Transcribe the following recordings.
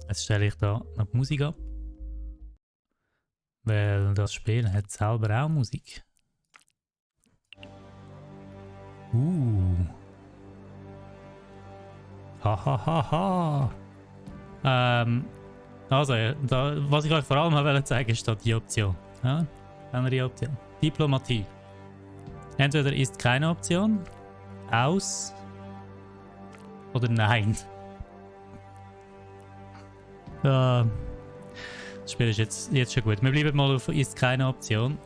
Jetzt stelle ich da noch die Musik ab. Weil das Spiel hat selber auch Musik. Hahaha. Also, was ich euch vor allem wollte zeigen, ist da die Option. Ja? Andere Option. Diplomatie. Entweder ist keine Option, aus oder nein. Das Spiel ist jetzt schon gut. Wir bleiben mal auf ist keine Option.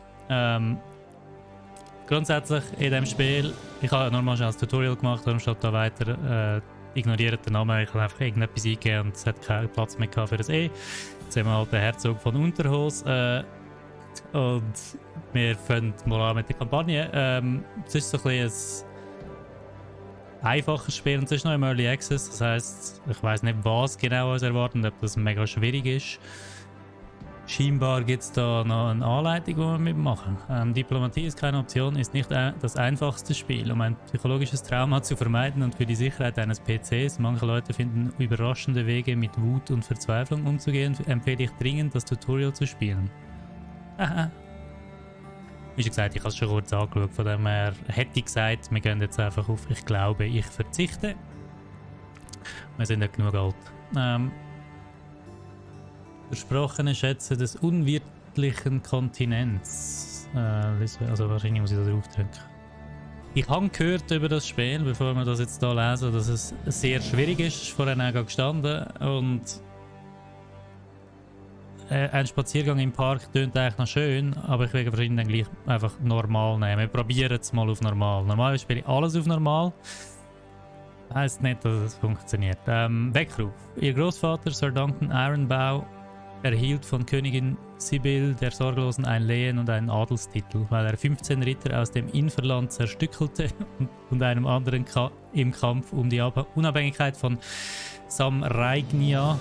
Grundsätzlich in diesem Spiel, ich habe normal schon ein Tutorial gemacht, darum steht da weiter, ignoriert den Namen, ich habe einfach irgendetwas eingegeben und es hat keinen Platz mehr für das E. Jetzt haben wir halt den Herzog von Unterhos und wir fangen mal an mit der Kampagne. Es ist so ein bisschen ein einfaches Spiel und es ist noch im Early Access, das heisst, ich weiss nicht, was genau uns erwartet, ob das mega schwierig ist. Scheinbar gibt es da noch eine Anleitung, die wir mitmachen. Diplomatie ist keine Option, ist nicht das einfachste Spiel. Um ein psychologisches Trauma zu vermeiden und für die Sicherheit eines PCs, manche Leute finden überraschende Wege mit Wut und Verzweiflung umzugehen, empfehle ich dringend, das Tutorial zu spielen. Aha. Wie schon gesagt, ich habe es schon kurz angeschaut, von dem her hätte ich gesagt, wir gehen jetzt einfach auf «Ich glaube, ich verzichte». Wir sind ja genug alt. Versprochene Schätze des unwirtlichen Kontinents. Also wahrscheinlich muss ich da draufdrücken. Ich habe gehört über das Spiel, bevor wir das jetzt hier lesen, dass es sehr schwierig ist. Vorhin auch gestanden. Und ein Spaziergang im Park klingt eigentlich noch schön, aber ich werde wahrscheinlich dann gleich einfach normal nehmen. Wir probieren es mal auf normal. Normalerweise spiele ich alles auf normal. Heißt nicht, dass es funktioniert. Weckruf. Ihr Großvater Sir Duncan Ironbow erhielt von Königin Sibyl der Sorglosen ein Lehen und einen Adelstitel, weil er 15 Ritter aus dem Inferland zerstückelte und einem anderen im Kampf um die Unabhängigkeit von Samraignia,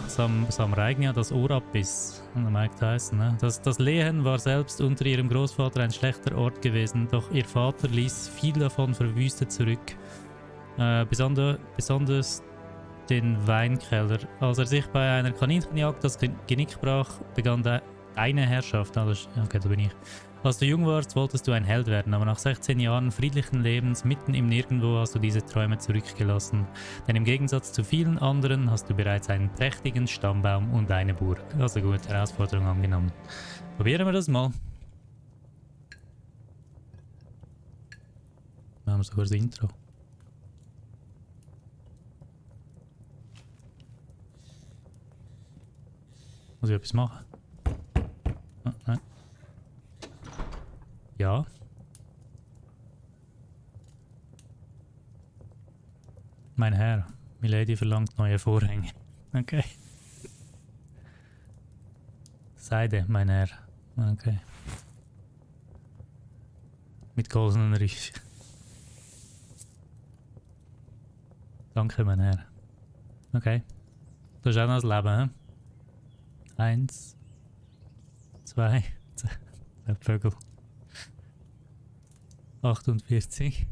das Ohr abbiss. Ne? Das Lehen war selbst unter ihrem Großvater ein schlechter Ort gewesen, doch ihr Vater ließ viel davon verwüstet zurück. Besonders den Weinkeller. Als er sich bei einer Kaninchenjagd das Genick brach, begann deine Herrschaft. Okay, da bin ich. Als du jung warst, wolltest du ein Held werden, aber nach 16 Jahren friedlichen Lebens mitten im Nirgendwo hast du diese Träume zurückgelassen. Denn im Gegensatz zu vielen anderen hast du bereits einen prächtigen Stammbaum und eine Burg. Also gut, Herausforderung angenommen. Probieren wir das mal. Wir haben sogar das Intro. Muss ich etwas machen? Ah, nein. Ja. Mein Herr, Milady verlangt neue Vorhänge. Okay. Seide, mein Herr. Okay. Mit goldenen Riff. Danke, mein Herr. Okay. Das ist auch noch das Leben, hm? 1, 2, der Vögel. 48.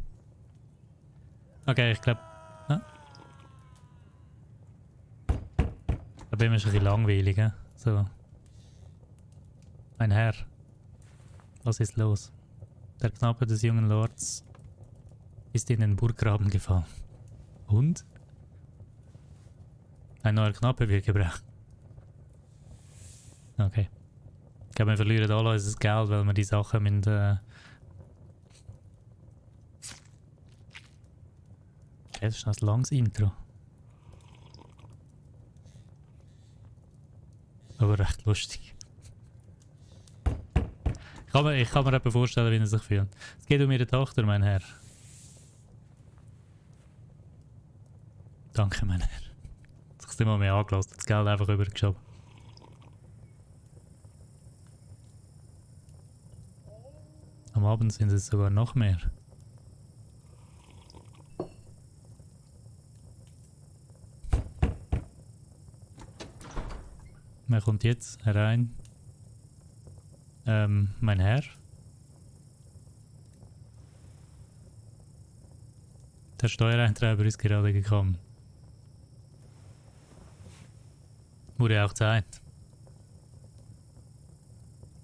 Okay, ich glaube. Da bin ich ein bisschen langweilig. He? So. Mein Herr. Was ist los? Der Knappe des jungen Lords ist in den Burggraben gefallen. Und? Ein neuer Knappe wird gebraucht. Okay. Ich glaube, wir verlieren alle unser Geld, weil wir die Sachen mit das ist ein langes Intro. Aber recht lustig. Ich kann mir etwa vorstellen, wie er sich fühlt. Es geht um ihre Tochter, mein Herr. Danke, mein Herr. Ich habe es nicht mal mehr angelassen, das Geld einfach übergeschoben. Am Abend sind es sogar noch mehr. Wer kommt jetzt herein? Mein Herr? Der Steuereintreiber ist gerade gekommen. Wurde auch Zeit.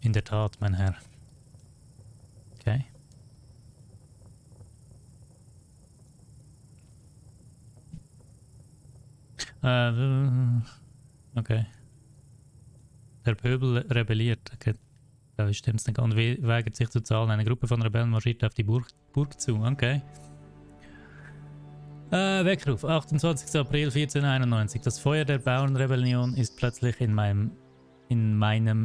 In der Tat, mein Herr. Okay. Okay. Der Pöbel rebelliert. Okay. Da stimmt's nicht. Und weigert sich zu zahlen. Eine Gruppe von Rebellen marschiert auf die Burg zu. Okay. Weckruf. 28. April 1491. Das Feuer der Bauernrebellion ist plötzlich in meinem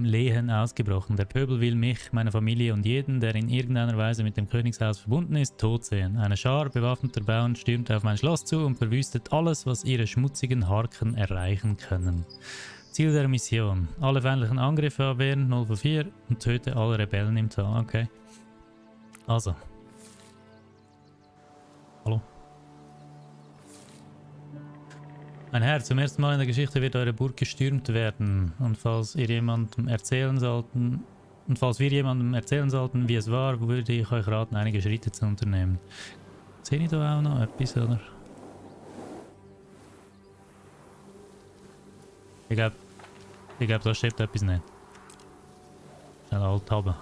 Lehen ausgebrochen. Der Pöbel will mich, meine Familie und jeden, der in irgendeiner Weise mit dem Königshaus verbunden ist, tot sehen. Eine Schar bewaffneter Bauern stürmt auf mein Schloss zu und verwüstet alles, was ihre schmutzigen Harken erreichen können. Ziel der Mission. Alle feindlichen Angriffe abwehren, 0 von 4 und töte alle Rebellen im Tal. Okay. Also. Hallo. Mein Herr, zum ersten Mal in der Geschichte wird eure Burg gestürmt werden. Und falls wir jemandem erzählen sollten, wie es war, würde ich euch raten, einige Schritte zu unternehmen. Sehe ich da auch noch etwas, oder? Ich glaube, da steht etwas nicht. Schnell alt haben.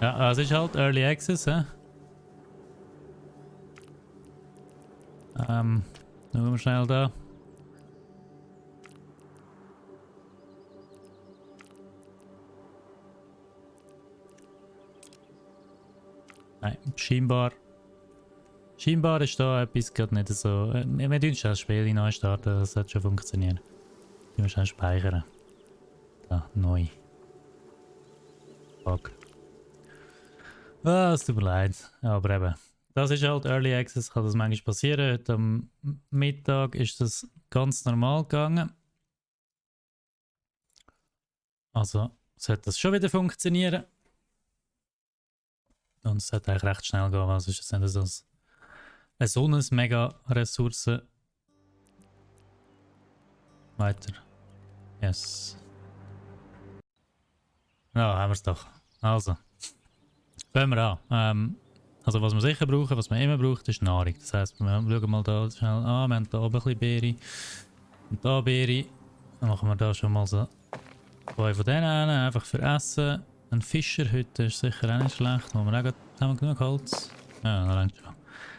Ja, es ist halt Early Access, hä? Schauen wir schnell da. Nein, scheinbar ist da etwas gerade nicht so. Wir tun schon das Spiel neu starten, das sollte schon funktionieren. Wir schnell speichern. Da, neu. Fuck. Ah, es tut mir leid. Aber eben. Das ist halt Early Access, kann das manchmal passieren. Heute am Mittag ist das ganz normal gegangen. Also sollte das schon wieder funktionieren. Und es sollte eigentlich recht schnell gehen, weil sonst sind das so eine mega Ressourcen. Weiter. Yes. Ja, haben wir es doch. Also. Fangen wir an. Also was wir sicher brauchen, was man immer braucht, ist Nahrung. Das heisst, wir schauen mal da schnell an. Wir haben da oben ein bisschen Beere. Und da Beere. Dann machen wir da schon mal so 2 von denen rein, einfach für Essen. Ein Fischerhütte ist sicher auch nicht schlecht. Haben wir genug Holz? Ja, da reicht schon.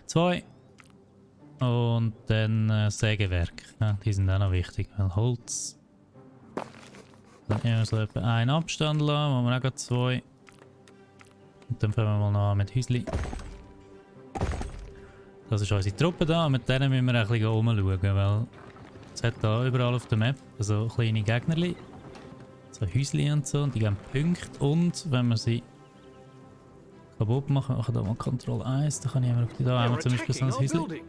2. Und dann Sägewerk. Ja, die sind auch noch wichtig, weil Holz. Dann immer so etwa einen Abstand lassen, machen wir auch 2. Und dann fangen wir mal noch an mit Häusli. Das ist unsere Truppe da und mit denen müssen wir ein bisschen umschauen, weil es hat da überall auf der Map so kleine Gegnerli. So Häusli und so, und die geben Punkte. Und wenn wir sie kaputt machen, machen wir da mal Ctrl 1, dann kann ich einfach da einmal zum Beispiel so ein Häusli.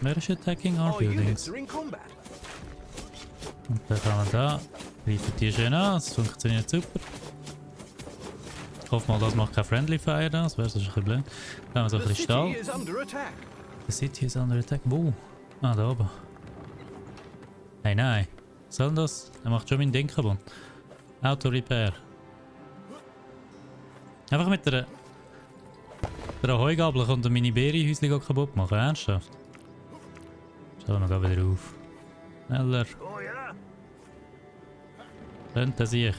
Wer ist attacking our buildings? Und dann kann man da, greifen die schön an, das funktioniert super. Ich hoffe mal, das macht kein Friendly Fire da, das wäre sonst ein bisschen blöd. Dann haben wir so ein bisschen Stahl. The city is under attack. Wo? Ah, da oben. Hey, nein. Was soll denn das? Er macht schon mein Ding kaputt. Auto Repair. Einfach mit der Heugabel kommt er meine Beerenhäuschen kaputt machen. Ernsthaft? Schauen wir wieder auf. Schneller. Könnte sich.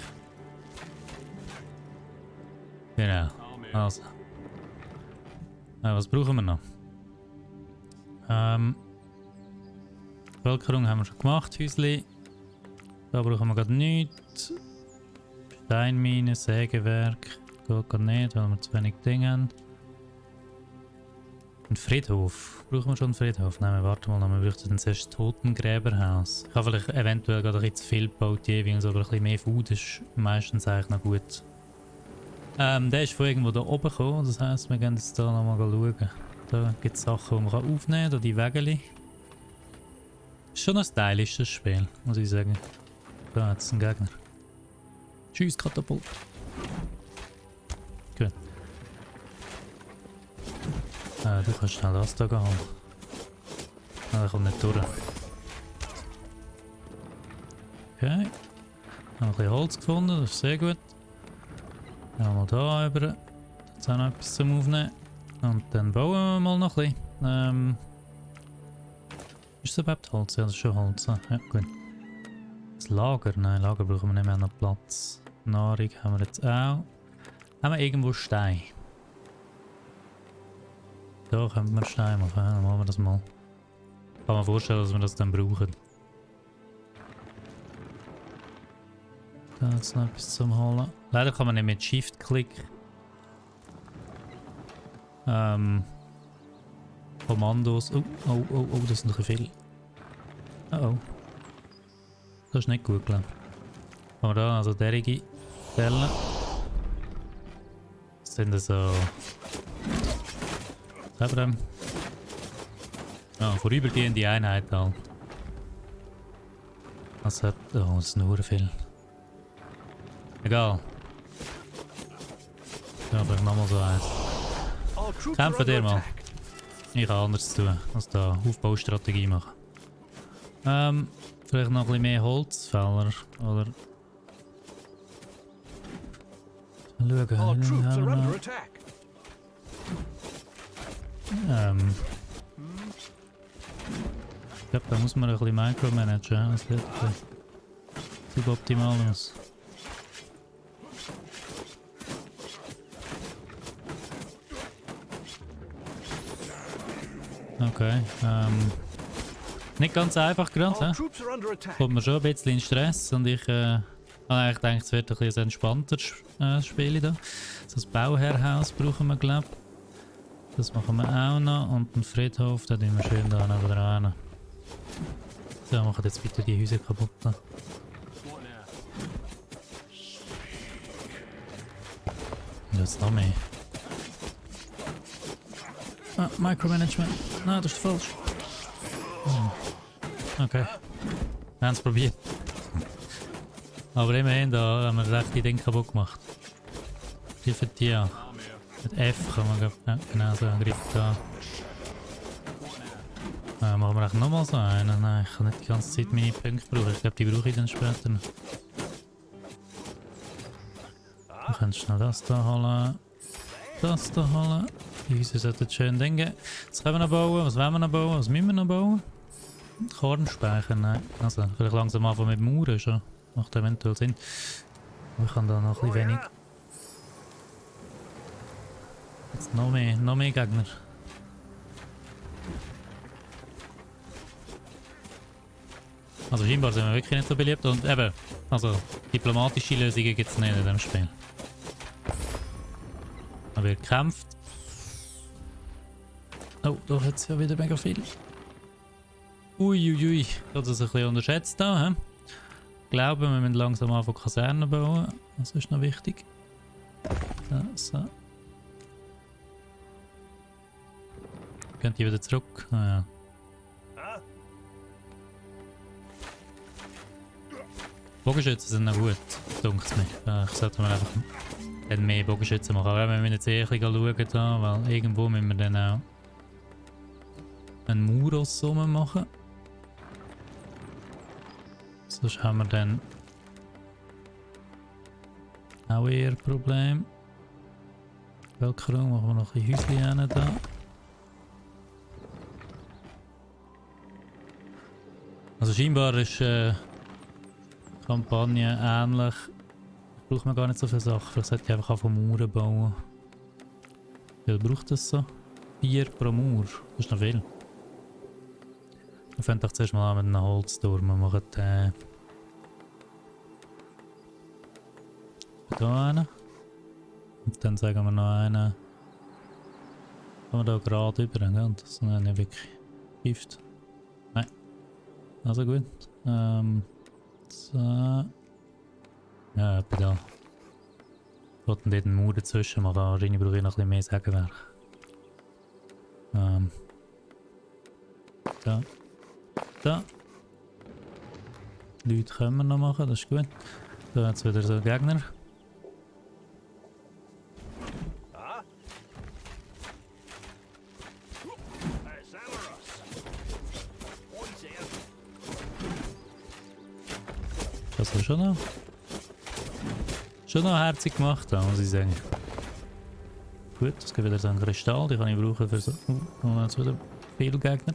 Genau. Also. Was brauchen wir noch? Bevölkerung haben wir schon gemacht, Häusli. Da brauchen wir gerade nichts. Steinmine, Sägewerk. Geht gar nicht, weil wir zu wenig Dinge haben. Ein Friedhof. Brauchen wir schon einen Friedhof? Nein, warte mal, wir bräuchten dann zuerst das Totengräberhaus. Ich habe vielleicht eventuell gerade ein bisschen zu viel gebaut, jeweils, aber ein bisschen mehr Food ist meistens eigentlich noch gut. Der ist von irgendwo da oben gekommen, das heisst, wir gehen jetzt da nochmal schauen. Da gibt es Sachen, die man aufnehmen kann, da die Wägeli. Ist schon ein stylisches Spiel, muss ich sagen. Da hat es einen Gegner. Tschüss, Katapult. Gut. Du kannst schnell das da holen. Der kommt nicht durch. Okay. Haben ein bisschen Holz gefunden, das ist sehr gut. Dann mal da rüber. Jetzt auch noch etwas zum Aufnehmen. Und dann bauen wir mal noch ein bisschen. es überhaupt Holz? Ja, das ist schon Holz. Ja, gut. Das Lager? Nein, Lager brauchen wir nicht mehr, noch Platz. Nahrung haben wir jetzt auch. Haben wir irgendwo Stein? Da können wir Stein machen, ja, dann machen wir das mal. Kann man vorstellen, dass wir das dann brauchen. Da ist noch etwas zum Holen. Leider kann man nicht mit Shift-Klick Kommandos. Oh, das sind ein viel. Oh. Das ist nicht gut, glaube ich. Kann man da also derige stellen. Das sind so. Eben. Vorübergehende Einheit halt. Das hat. Oh, das ist nur viel. Egal. Ja, vielleicht nochmal so eins. Kämpfen dir mal. Ich habe anders zu tun, als da Aufbaustrategie machen. Vielleicht noch ein bisschen mehr Holzfäller, oder? Schauen. Ich glaube, da muss man ein bisschen micromanagen. Das sieht suboptimal aus. Okay, nicht ganz einfach gerade, kommt mir schon ein bisschen in Stress und ich habe eigentlich gedacht, es wird ein bisschen entspannter Spiel da. So ein Bauherrhaus brauchen wir, glaube ich. Das machen wir auch noch und einen Friedhof, den tun wir schön da nebenan. So, machen jetzt bitte die Häuser kaputt. Und jetzt noch mehr. Ah, Micromanagement. Nein, das ist falsch. Okay. Wir haben es probiert. Aber immerhin, da haben wir recht die Dinge kaputt gemacht. Die für die. Mit F kann man genau so angreifen da. Machen wir nochmal so einen? Nein, ich kann nicht die ganze Zeit meine Punkte brauchen. Ich glaube, die brauche ich dann später noch. Du kannst schnell das da holen. Das da holen. Die Häuser sollten schön Dinge. Was können wir noch bauen? Was wollen wir noch bauen? Was müssen wir noch bauen? Kornspeicher? Nein. Also, vielleicht langsam anfangen mit Mauern schon. Macht eventuell Sinn. Aber ich kann da noch ein bisschen wenig. Jetzt noch mehr Gegner. Also scheinbar sind wir wirklich nicht so beliebt und eben, also diplomatische Lösungen gibt es nicht in diesem Spiel. Da wird gekämpft. Oh, da hat es ja wieder mega viel. Uiuiui, ich habe das ein bisschen unterschätzt da. Ich glaube, wir müssen langsam anfangen Kasernen bauen. Das ist noch wichtig. So. Könnt ihr wieder zurück? Ah, ja. Bogenschützen sind noch gut, denkt mir. Ich sollte mir einfach dann mehr Bogenschützen machen. Aber wir müssen jetzt eher ein bisschen schauen, weil irgendwo müssen wir dann auch einen Muros machen. Sonst haben wir dann auch eher ein Problem. Bevölkerung, machen wir noch ein bisschen Häuschen da. Also scheinbar ist Kampagne ähnlich. Braucht man gar nicht so viele Sachen. Vielleicht sollte ich einfach anfangen Mauern bauen. Wie viel braucht das so? 4 pro Mauer. Das ist noch viel. Wir fangen doch zuerst mal an mit einem Holzturm. Wir machen den hier einen. Und dann sagen wir noch einen. Kann man da gerade über, gell? Das ist nicht wirklich Gift. Nein. Also gut. So. Ja, etwa da. Ich wollte dort einen Mauer dazwischen machen, aber wahrscheinlich brauche ich noch ein bisschen mehr Sägewerk. Da. Da. Leute können wir noch machen, das ist gut. Da hat es wieder so Gegner. Das ist schon noch herzig gemacht, muss ich sagen. Gut, es gibt wieder so einen Kristall, den kann ich brauchen für so. Jetzt wieder viele Gegner.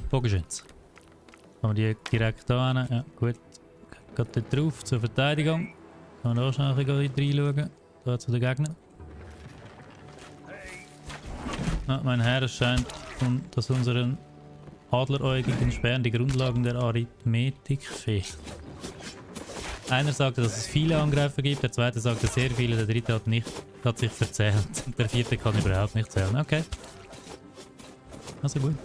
Bogenschütze. Kann man die direkt da hin? Ja, gut. Geht dort drauf zur Verteidigung. Kann man da auch schnell ein bisschen reinschauen. Da zu den Gegnern. Ja, mein Herr, es scheint, dass unseren adleräugigen Sperren die Grundlagen der Arithmetik fehlen. Einer sagte, dass es viele Angreifer gibt, der zweite sagte sehr viele, der dritte hat sich verzählt. Und der vierte kann überhaupt nicht zählen. Okay. Also gut.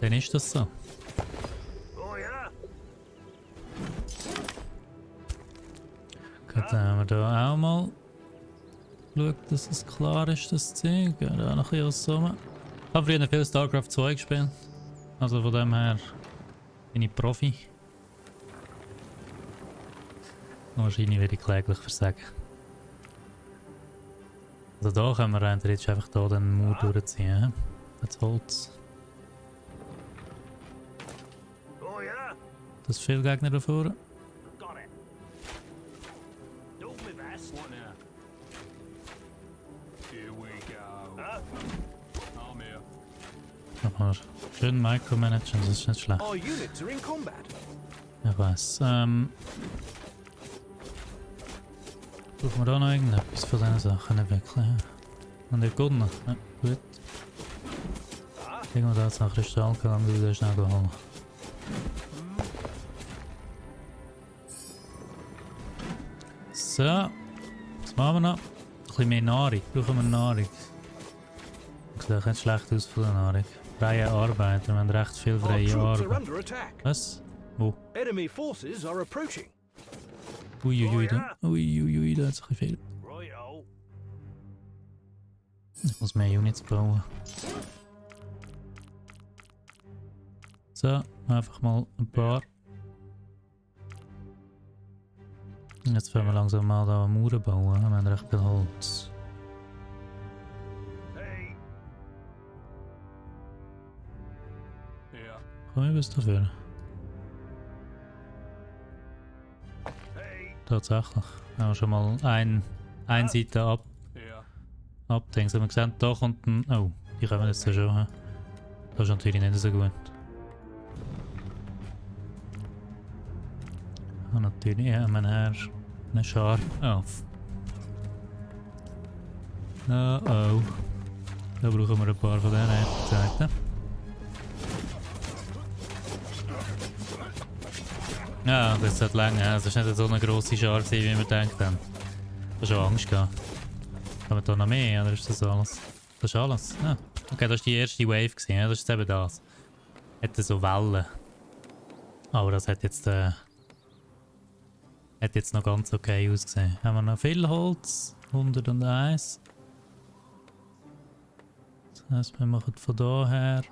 Dann ist das so. Gut, dann haben wir da auch mal geschaut, dass es klar ist, das Zeug. Gehen da noch ein bisschen auszusammen. Ich habe früher viel StarCraft 2 gespielt. Also von dem her bin ich Profi. Wahrscheinlich werde ich kläglich versagen. Also da können wir rein theoretisch einfach da den Mauer durchziehen. Das Holz. Das ist viel Gegner da vorne. Aber schön micromanagen, das ist nicht schlecht. Ich weiss. Brauchen wir da noch irgendetwas von diesen Sachen entwickeln? Und der Gunner? Ja, gut. Irgendwo da jetzt noch Kristall, kann man wieder schnell holen. So. Was machen wir noch? Ein bisschen mehr Nahrung. Brauchen wir Nahrung? Das sieht nicht schlecht aus von der Nahrung. Freie Arbeiter, wir haben recht viel freie Arbeit. Was? Wo? Uiuiui, da hat es ein bisschen viel. Ich muss mehr Units bauen. So, einfach mal ein paar. Jetzt können wir langsam mal da Mauern bauen. Wir haben recht viel Holz. Komm ich was dafür? Tatsächlich. Haben wir schon mal eine Seite abdenken. Wir gesehen, da kommt ein... Oh, die kommen jetzt ja schon. He? Das ist natürlich nicht so gut. Und natürlich haben wir her eine Schar auf. Oh oh. Da brauchen wir ein paar von diesen Seiten. Ja, das hat lange. Es ist nicht so eine grosse Schar, wie wir denken. Ich habe schon Angst gehabt. Haben wir da noch mehr, oder ist das alles? Das ist alles? Ja. Okay, das war die erste Wave gewesen, ja? Das ist eben das. Hätte so Wellen. Aber das hat jetzt noch ganz okay ausgesehen. Haben wir noch viel Holz? 101. Das heisst, wir machen von daher.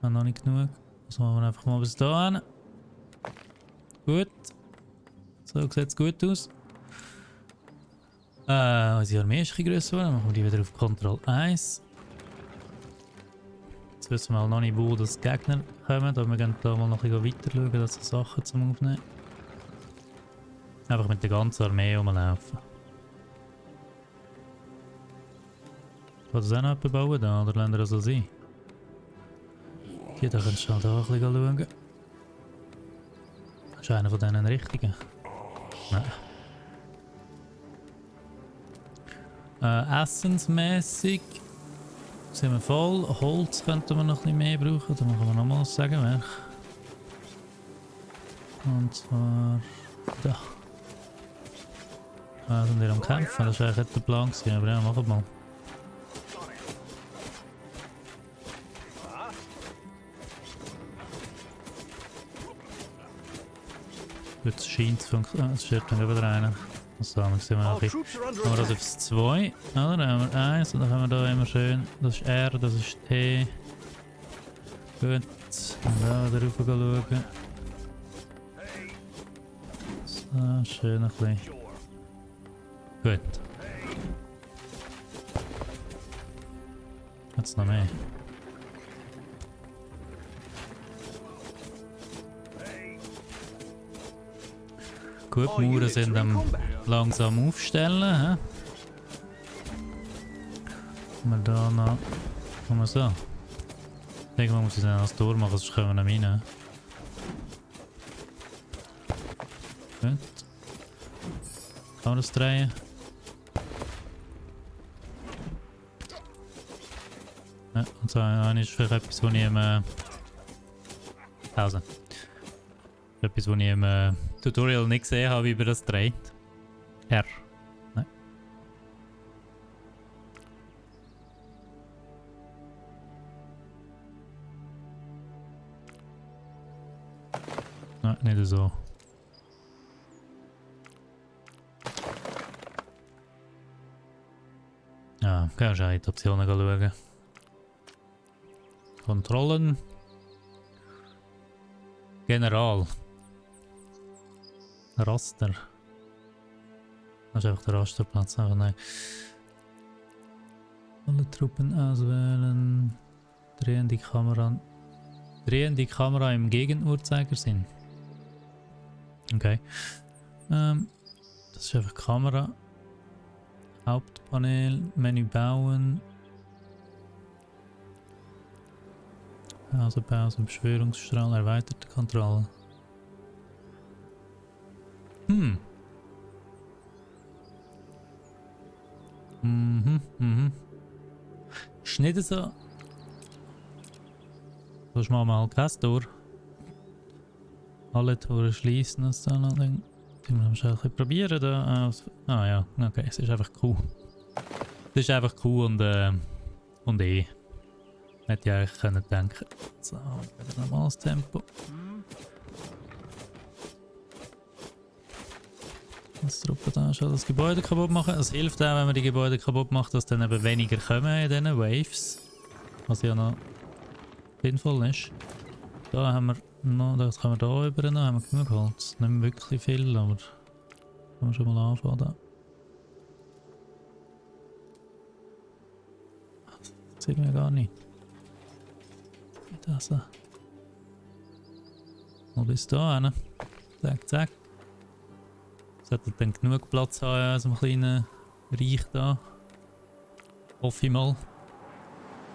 Noch nicht genug. Das machen wir einfach mal bis da hin. Gut. So sieht es gut aus. Unsere Armee ist ein bisschen grösser geworden. Dann machen wir die wieder auf Ctrl 1. Jetzt wissen wir noch nicht, wo das Gegner kommen. Aber wir gehen da mal noch ein bisschen weiter schauen, dass wir Sachen zum Aufnehmen. Einfach mit der ganzen Armee rumlaufen. Kann das auch noch jemand bauen da, oder lassen wir das so sein? Die da kannst du halt auch ein bisschen schauen. Das ist einer von diesen richtigen. Nein. Essensmäßig sind wir voll. Holz könnten wir noch ein bisschen mehr brauchen. Da machen wir nochmal das Sägewerk. Und zwar da. Sind wir am Kämpfen? Das war eigentlich nicht der Plan gewesen, aber ja, machen wir mal. Jetzt scheint es funktionieren. Es steht dann wieder einer. Also, dann sehen wir noch ein bisschen. Dann haben wir das aufs 2. Dann haben wir 1 und dann haben wir da immer schön. Das ist R, das ist T. Gut. Und da wieder rauf schauen. So, schön ein bisschen. Gut. Jetzt noch mehr. Gut, Mauern sind am langsam aufstellen. He? wir da noch... Machen wir so. Irgendwann muss ich dann als Tor machen, sonst können wir nicht rein. Gut. Kann man das drehen? Ja, und so ist vielleicht etwas, was ich im... Pause. Etwas, was ich im Tutorial nicht gesehen habe, wie man das dreht. R. Nein. Nein, nicht so. Ja, kannst du auch in die Optionen schauen. Kontrollen. General. Raster. Das ist einfach der Rasterplatz. Aber nein. Alle Truppen auswählen. Drehen die Kamera im Gegenuhrzeigersinn. Okay. Das ist einfach Kamera. Hauptpanel, Menü bauen. Pause, Beschwörungsstrahl, erweiterte Kontrolle. Ist nicht so. Sonst machen wir mal kein Tor. Alle Tore schließen das dann noch. Dann müssen wir ein bisschen probieren da. Ah ja, okay, es ist einfach Q. Es ist einfach Q und E. Hätte ich eigentlich können denken. So, wieder normales Tempo. Das Truppe da schon das Gebäude kaputt machen. Es hilft auch, wenn man die Gebäude kaputt macht, dass dann eben weniger kommen in diesen Waves. Was ja noch sinnvoll ist. Da haben wir noch, das können wir da rüber noch, haben wir genug Holz. Nicht mehr wirklich viel, aber kann man schon mal anfangen da. Das sieht man gar nicht. Das mal bis da hin. Zack, zack. Sollte dann genug Platz haben in so einem kleinen Reich da. Hoffe ich mal.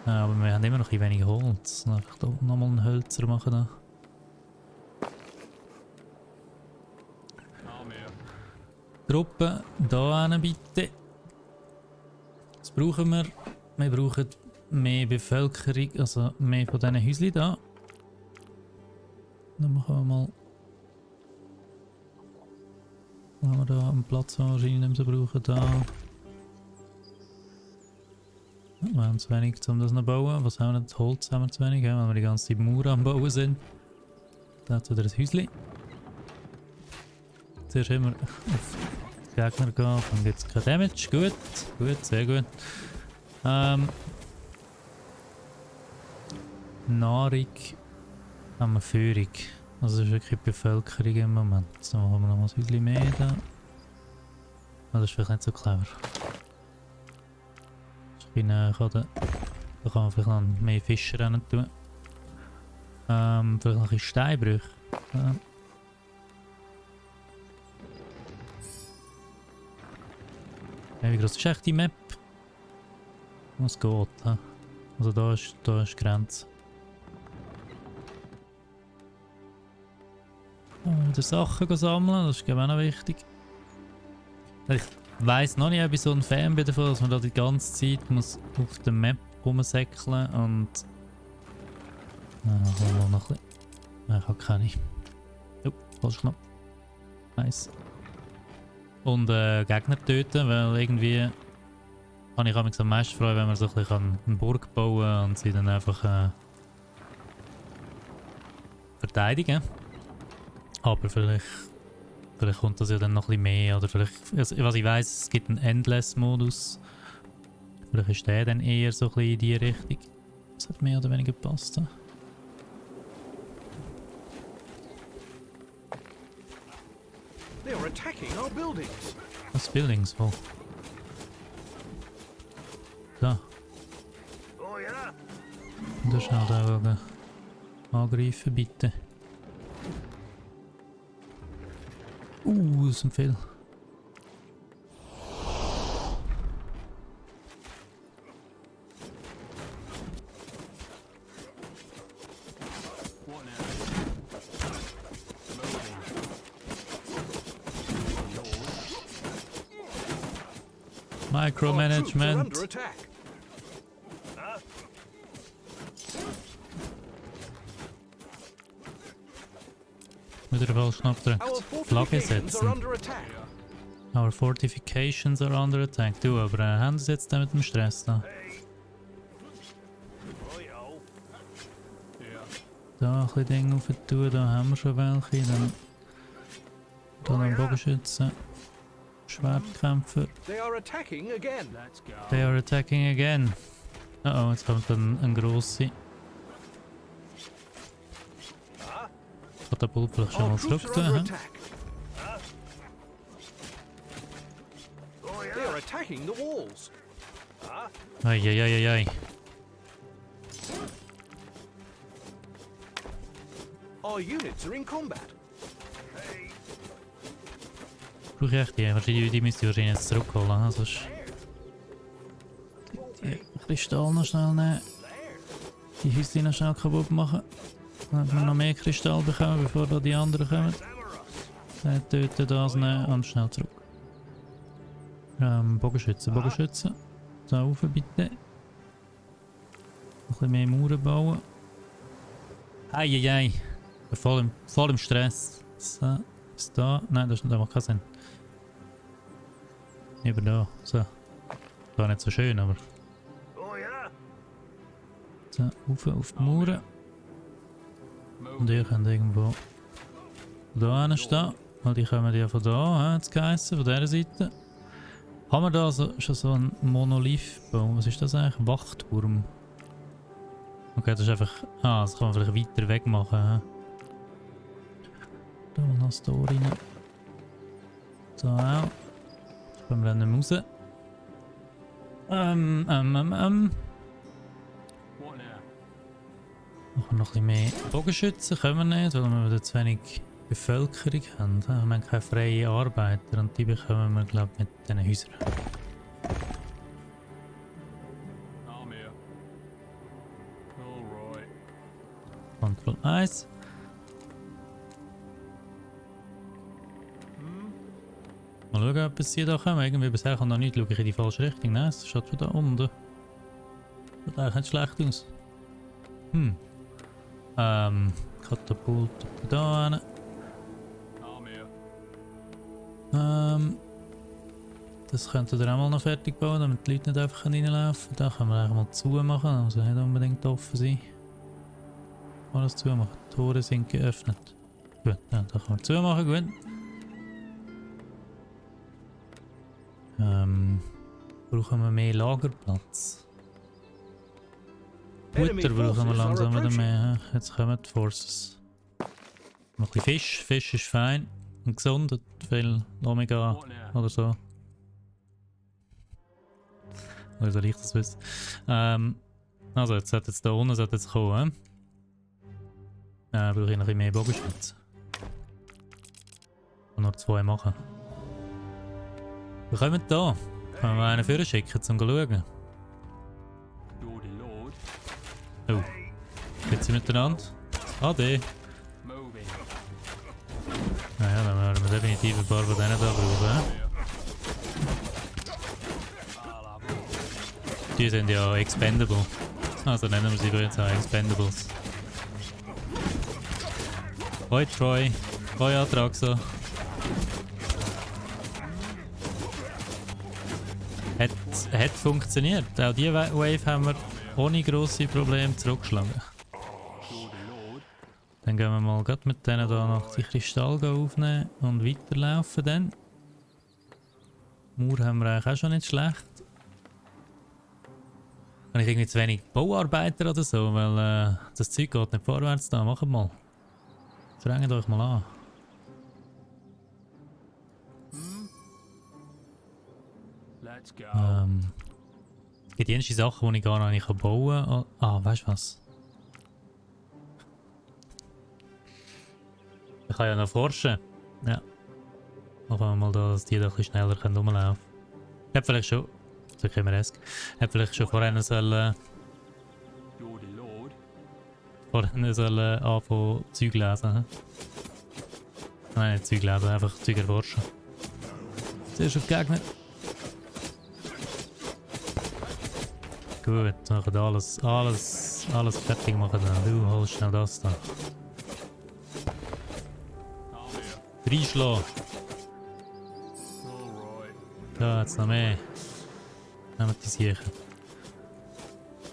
Ja, aber wir haben immer noch ein wenig Holz. Einfach da nochmal einen Hölzer machen. Da. Truppen da hin bitte. Was brauchen wir? Wir brauchen mehr Bevölkerung, also mehr von diesen Häuschen da. Dann machen wir mal. Haben wir da einen Platz, den wir wahrscheinlich nicht mehr so brauchen. Da. Ja, wir haben zu wenig, um das noch zu bauen. Was haben wir denn? Holz haben wir zu wenig, weil wir die ganze Zeit Mauern am Bauen sind. Da hat wieder ein Häuschen. Zuerst immer auf die Gegner gehen, dann gibt es kein Damage. Gut, gut, sehr gut. Nahrung haben wir Führung. Also das ist wirklich die Bevölkerung im Moment. So, haben wir noch mal ein bisschen mehr da. Oh, das ist vielleicht nicht so clever. Ich bin näher, da kann man vielleicht noch mehr Fischer rein tun. Vielleicht noch ein bisschen Steinbrüche. Ja. Wie groß ist echt die Map? Was geht? Ja. Also da ist die Grenze. Wieder Sachen sammeln, das ist glaube ich auch noch wichtig. Ich weiss noch nicht, ob ich so ein Fan bin davon, dass man da die ganze Zeit muss auf der Map rumsäckeln und... holen wir noch ein bisschen. Ich habe keine. Jo, falsch knapp. Nice. Und Gegner töten, weil irgendwie... Kann ich mich am meisten freuen, wenn man so ein bisschen eine Burg bauen kann und sie dann einfach verteidigen. Aber vielleicht kommt das ja dann noch ein bisschen mehr, oder vielleicht, also, was ich weiss, es gibt einen Endless-Modus. Vielleicht ist der dann eher so ein bisschen in die Richtung. Das hat mehr oder weniger gepasst. Ja. Was Buildings, wo? Da. Und da schnell da angreifen, bitte. Das sind viel. Micromanagement. Wieder falsch Knopf gedrückt. Flagge setzen. Our fortifications are under attack. Du, aber haben sie jetzt mit dem Stress da? Da ein bisschen Dinge auf tun, da haben wir schon welche. Dann einen Bogenschützen. Schwertkämpfer. They are attacking again. Oh, jetzt kommt ein grosser. Katapult vielleicht schon mal zurück tun. Eieieiei. Our units are in combat. Brauche ich echt die müsste ich wahrscheinlich jetzt zurückholen. Sonst die Kristall noch schnell nehmen. Die Häuschen noch schnell kaputt machen. Dann wir noch mehr Kristall bekommen, bevor da die anderen kommen. Dann töten das nehmen und schnell zurück. Bogenschützen. Da rauf bitte. Ein bisschen mehr Mauern bauen. Eieiei. Voll im Stress. So, ist da. Nein, das macht keinen Sinn. Eben da. So. War nicht so schön, aber. So, auf die Mauern. Und ihr könnt irgendwo da hinstehen. Weil die kommen ja von da, jetzt geheissen, von dieser Seite. Haben wir da schon so einen Monolithbaum? Was ist das eigentlich? Wachturm. Okay, das ist einfach. Das kann man vielleicht weiter weg machen. Da mal noch das Tor rein. So auch. Jetzt können wir dann nicht mehr raus. Machen noch ein bisschen mehr Bogenschützen, können wir nicht, weil wir wieder zu wenig Bevölkerung haben. Wir haben keine freien Arbeiter und die bekommen wir, glaube ich, mit diesen Häusern. Control 1. Mal schauen, ob sie da kommen. Irgendwie bisher kann noch nicht. Schaue ich in die falsche Richtung. Nein, es schaut schon da unten. Sieht eigentlich nicht schlecht aus. Katapult da hin. Das könnte ihr auch mal noch fertig bauen, damit die Leute nicht einfach reinlaufen können. Da können wir eigentlich mal zumachen, also nicht unbedingt offen sein. Alles zumachen. Die Tore sind geöffnet. Gut, ja, da können wir zumachen, gut. Brauchen wir mehr Lagerplatz? Futter brauchen wir langsam wieder mehr. Jetzt kommen die Forces. Noch ein bisschen Fisch. Fisch ist fein und gesund. Hat viel Omega oder so. Oder soll ich das wissen? Also, jetzt sollte es da unten kommen. Brauche ich noch ein bisschen mehr Bogenschützen. Und noch 2 machen. Wir kommen da. Können wir einen Führer schicken, um zu schauen. Oh. Geht sie miteinander? AD. Naja, dann werden wir definitiv ein paar von denen da brauchen. Die sind ja expendable. Also nennen wir sie jetzt auch Expendables. Hoi Troy. Hoi Atraxa. Hat funktioniert. Auch diese Wave haben wir ohne grosse Probleme zurückgeschlagen. Dann gehen wir mal gerade mit denen da noch die Kristalle aufnehmen und weiterlaufen dann. Mauer haben wir eigentlich auch schon nicht schlecht. Habe ich irgendwie zu wenig Bauarbeiter oder so, weil das Zeug geht nicht vorwärts da. Macht mal. Drängt euch mal an. Es gibt jenste Sachen, die ich gar noch nicht bauen kann. Weißt du was? Ich kann ja noch forschen. Ja. Machen wir mal da, dass die da ein bisschen schneller rumlaufen können. Ich habe vielleicht schon. So können wir es. Ich habe vielleicht schon vorhin sollen. Anfangen Zeug lesen. Nein, nicht Zeug lesen, einfach Zeug erforschen. Zuerst auf die Gegner. Gut, wir können alles fertig machen dann. Du holst schnell das da. Reinschlagen. Da, jetzt noch mehr. Nehmen wir die sicher.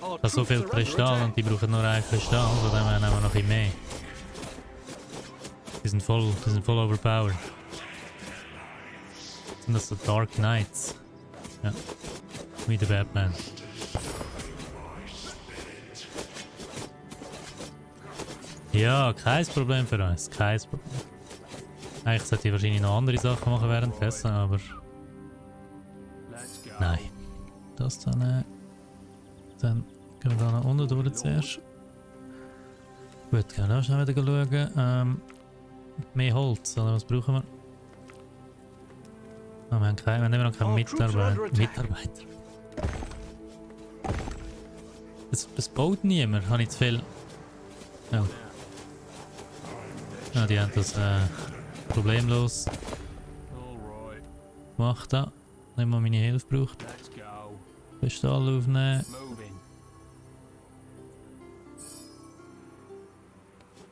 Ich habe so viel Kristall und die brauchen nur einen Kristall, von dem her nehmen wir noch ein bisschen mehr. Die sind voll overpowered. Sind das so Dark Knights? Ja. Wie der Batman. Ja, kein Problem für uns. Kein Problem. Eigentlich sollte ich wahrscheinlich noch andere Sachen machen währenddessen, aber... Nein. Das dann... Dann gehen wir da nach unten durch zuerst. Gut, gehen wir auch schnell wieder schauen. Mehr Holz, oder was brauchen wir? Oh, wir haben immer noch keinen Mitarbeiter. Es baut niemand, habe ich zu viel. Ja. Ja, die haben das problemlos gemacht. Da. Nicht mal meine Hilfe braucht. Kristall aufnehmen.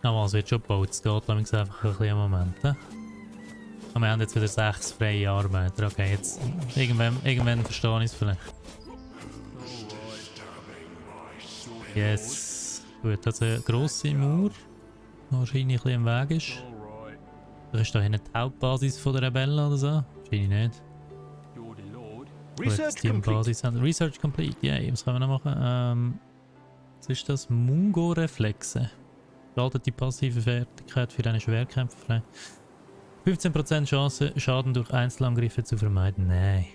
Aber es wird schon gebaut, es geht nämlich einfach ein bisschen im Moment. Und wir haben jetzt wieder 6 freie Arbeiter. Okay, jetzt irgendwann verstehe ich es vielleicht. Yes. Gut, das ist eine grosse Mauer, die wahrscheinlich ein bisschen im Weg ist. Das ist da hinten die Hauptbasis der Rebellen oder so? Wahrscheinlich nicht. Research complete. Research complete, yeah, was können wir noch machen? Was ist das? Mungo-Reflexe. Schaltet die passive Fertigkeit für eine Schwerkämpfer frei. 15% Chance, Schaden durch Einzelangriffe zu vermeiden. Nein.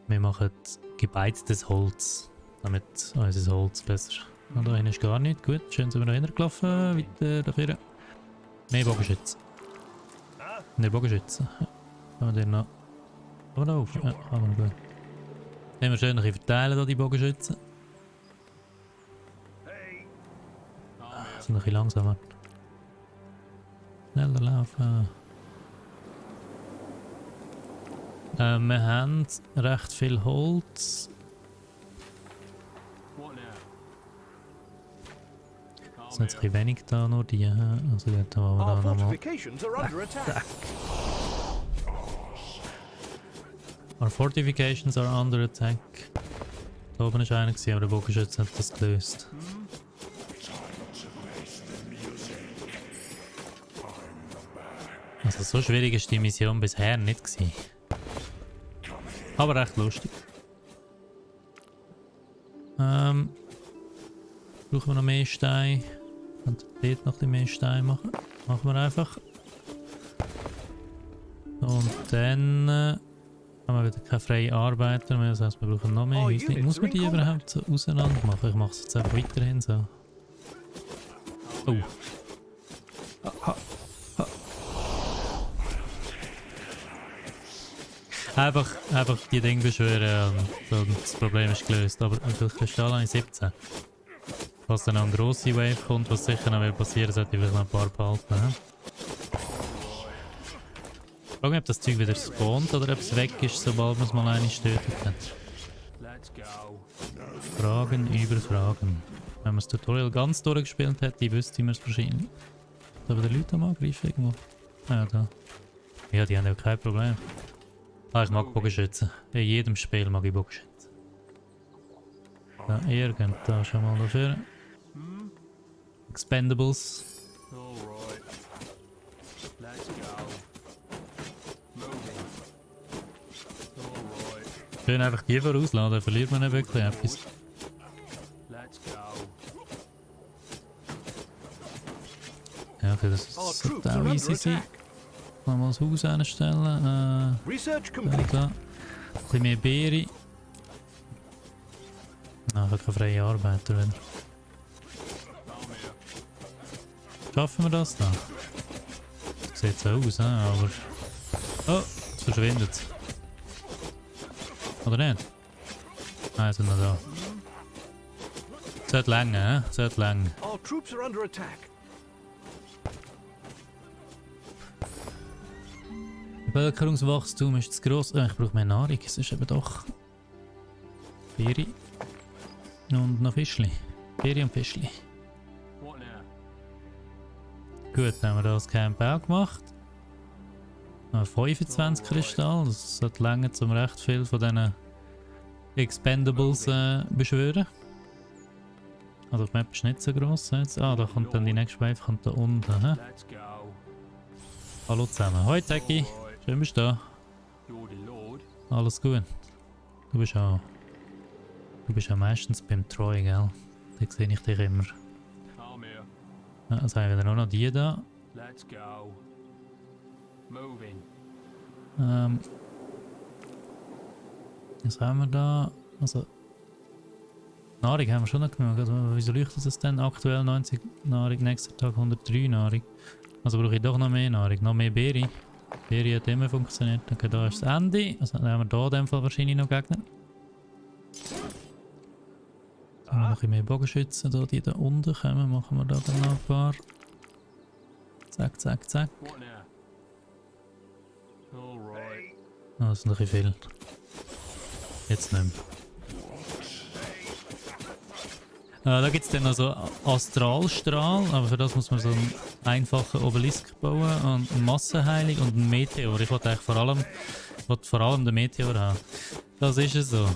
Wir machen gebeiztes Holz, damit unser Holz besser. Und da hinten ist gar nicht. Gut, schön sind wir da hingelaufen. Weiter dafür. Mehr Bogenschützen. Mehr Bogenschützen. Ja. Kann man den noch... Kann man da auf? Ja, kann man gut. Nehmen wir schön ein bisschen verteilen, da, die Bogenschützen. Sind ein bisschen langsamer. Schneller laufen. Wir haben recht viel Holz. Es sind jetzt ein bisschen wenig da, nur die. Also dort haben wir da nochmal. Our fortifications are under attack. Da oben war einer, aber der Bogenschütze hat das gelöst. Also so schwierig ist die Mission bisher nicht gewesen. Aber recht lustig. Brauchen wir noch mehr Steine? Und dort noch ein bisschen mehr Steine machen. Machen wir einfach. Und dann haben wir wieder keine freien Arbeiter mehr. Das heisst, wir brauchen noch mehr Häuschen. Muss man die überhaupt so auseinander machen? Ich mache es jetzt einfach weiterhin so. Oh. Einfach die Dinge beschwören und das Problem ist gelöst. Aber wie viel Kristall habe ich? 17. Falls dann noch eine grosse Wave kommt, was sicher noch passieren sollte, ich vielleicht noch ein paar behalten. Ich frage mich, ob das Zeug wieder spawnt oder ob es weg ist, sobald man es mal eine stötet hat. Fragen über Fragen. Wenn man das Tutorial ganz durchgespielt hätte, wüsste man es wahrscheinlich. Da aber die Leute am Angreifen irgendwo. Ja, da. Ja, die haben ja kein Problem. Ah, ich mag Bogenschützen. In jedem Spiel mag ich Bogenschützen. Da, irgend da schon mal dafür. Expendables. Schön einfach die vorausladen, dann verliert man nicht wirklich etwas. Ja, okay, das sollte auch easy sein. Mal das Haus einstellen. Da. Ein bisschen mehr Beere. Ah, ich habe keine freie Arbeiter wieder. Schaffen wir das da? Sieht so aus, aber... Oh, es verschwindet. Oder nicht? Nein, sind noch da. Sollte länger, sollte länger. Bevölkerungswachstum ist zu gross. Ich brauche mehr Nahrung, es ist eben doch... Beere. Und noch Fischli. Ferienfischli. Gut, dann haben wir das Camp auch gemacht. 25 Kristall, das sollte länger, um recht viel von diesen Expendables beschwören. Also die Map ist nicht so gross jetzt. Ah, da kommt dann die nächste Wave, kommt da unten. He? Hallo zusammen. Hoi Zeki, schön bist du da. Alles gut. Du bist auch meistens beim Troy, gell? Da sehe ich dich immer. Ja, also haben wir nur noch die da. Was haben wir da? Also Nahrung haben wir schon noch genug. Also, wieso leuchtet es denn? Aktuell 90 Nahrung, nächster Tag 103 Nahrung. Also brauche ich doch noch mehr Nahrung, noch mehr Beere. Beere hat immer funktioniert. Okay, da ist das Ende. Also dann haben wir hier in dem Fall wahrscheinlich noch Gegner. Dann haben wir noch ein bisschen mehr Bogenschützen, da, die da unten kommen. Machen wir da dann noch ein paar. Zack, zack, zack. Ah, das ist noch ein bisschen viel. Jetzt nicht mehr. Da gibt es dann noch so Astralstrahl, aber für das muss man so einen einfachen Obelisk bauen und eine Massenheilung und einen Meteor. Ich wollte eigentlich vor allem den Meteor haben. Das ist es so.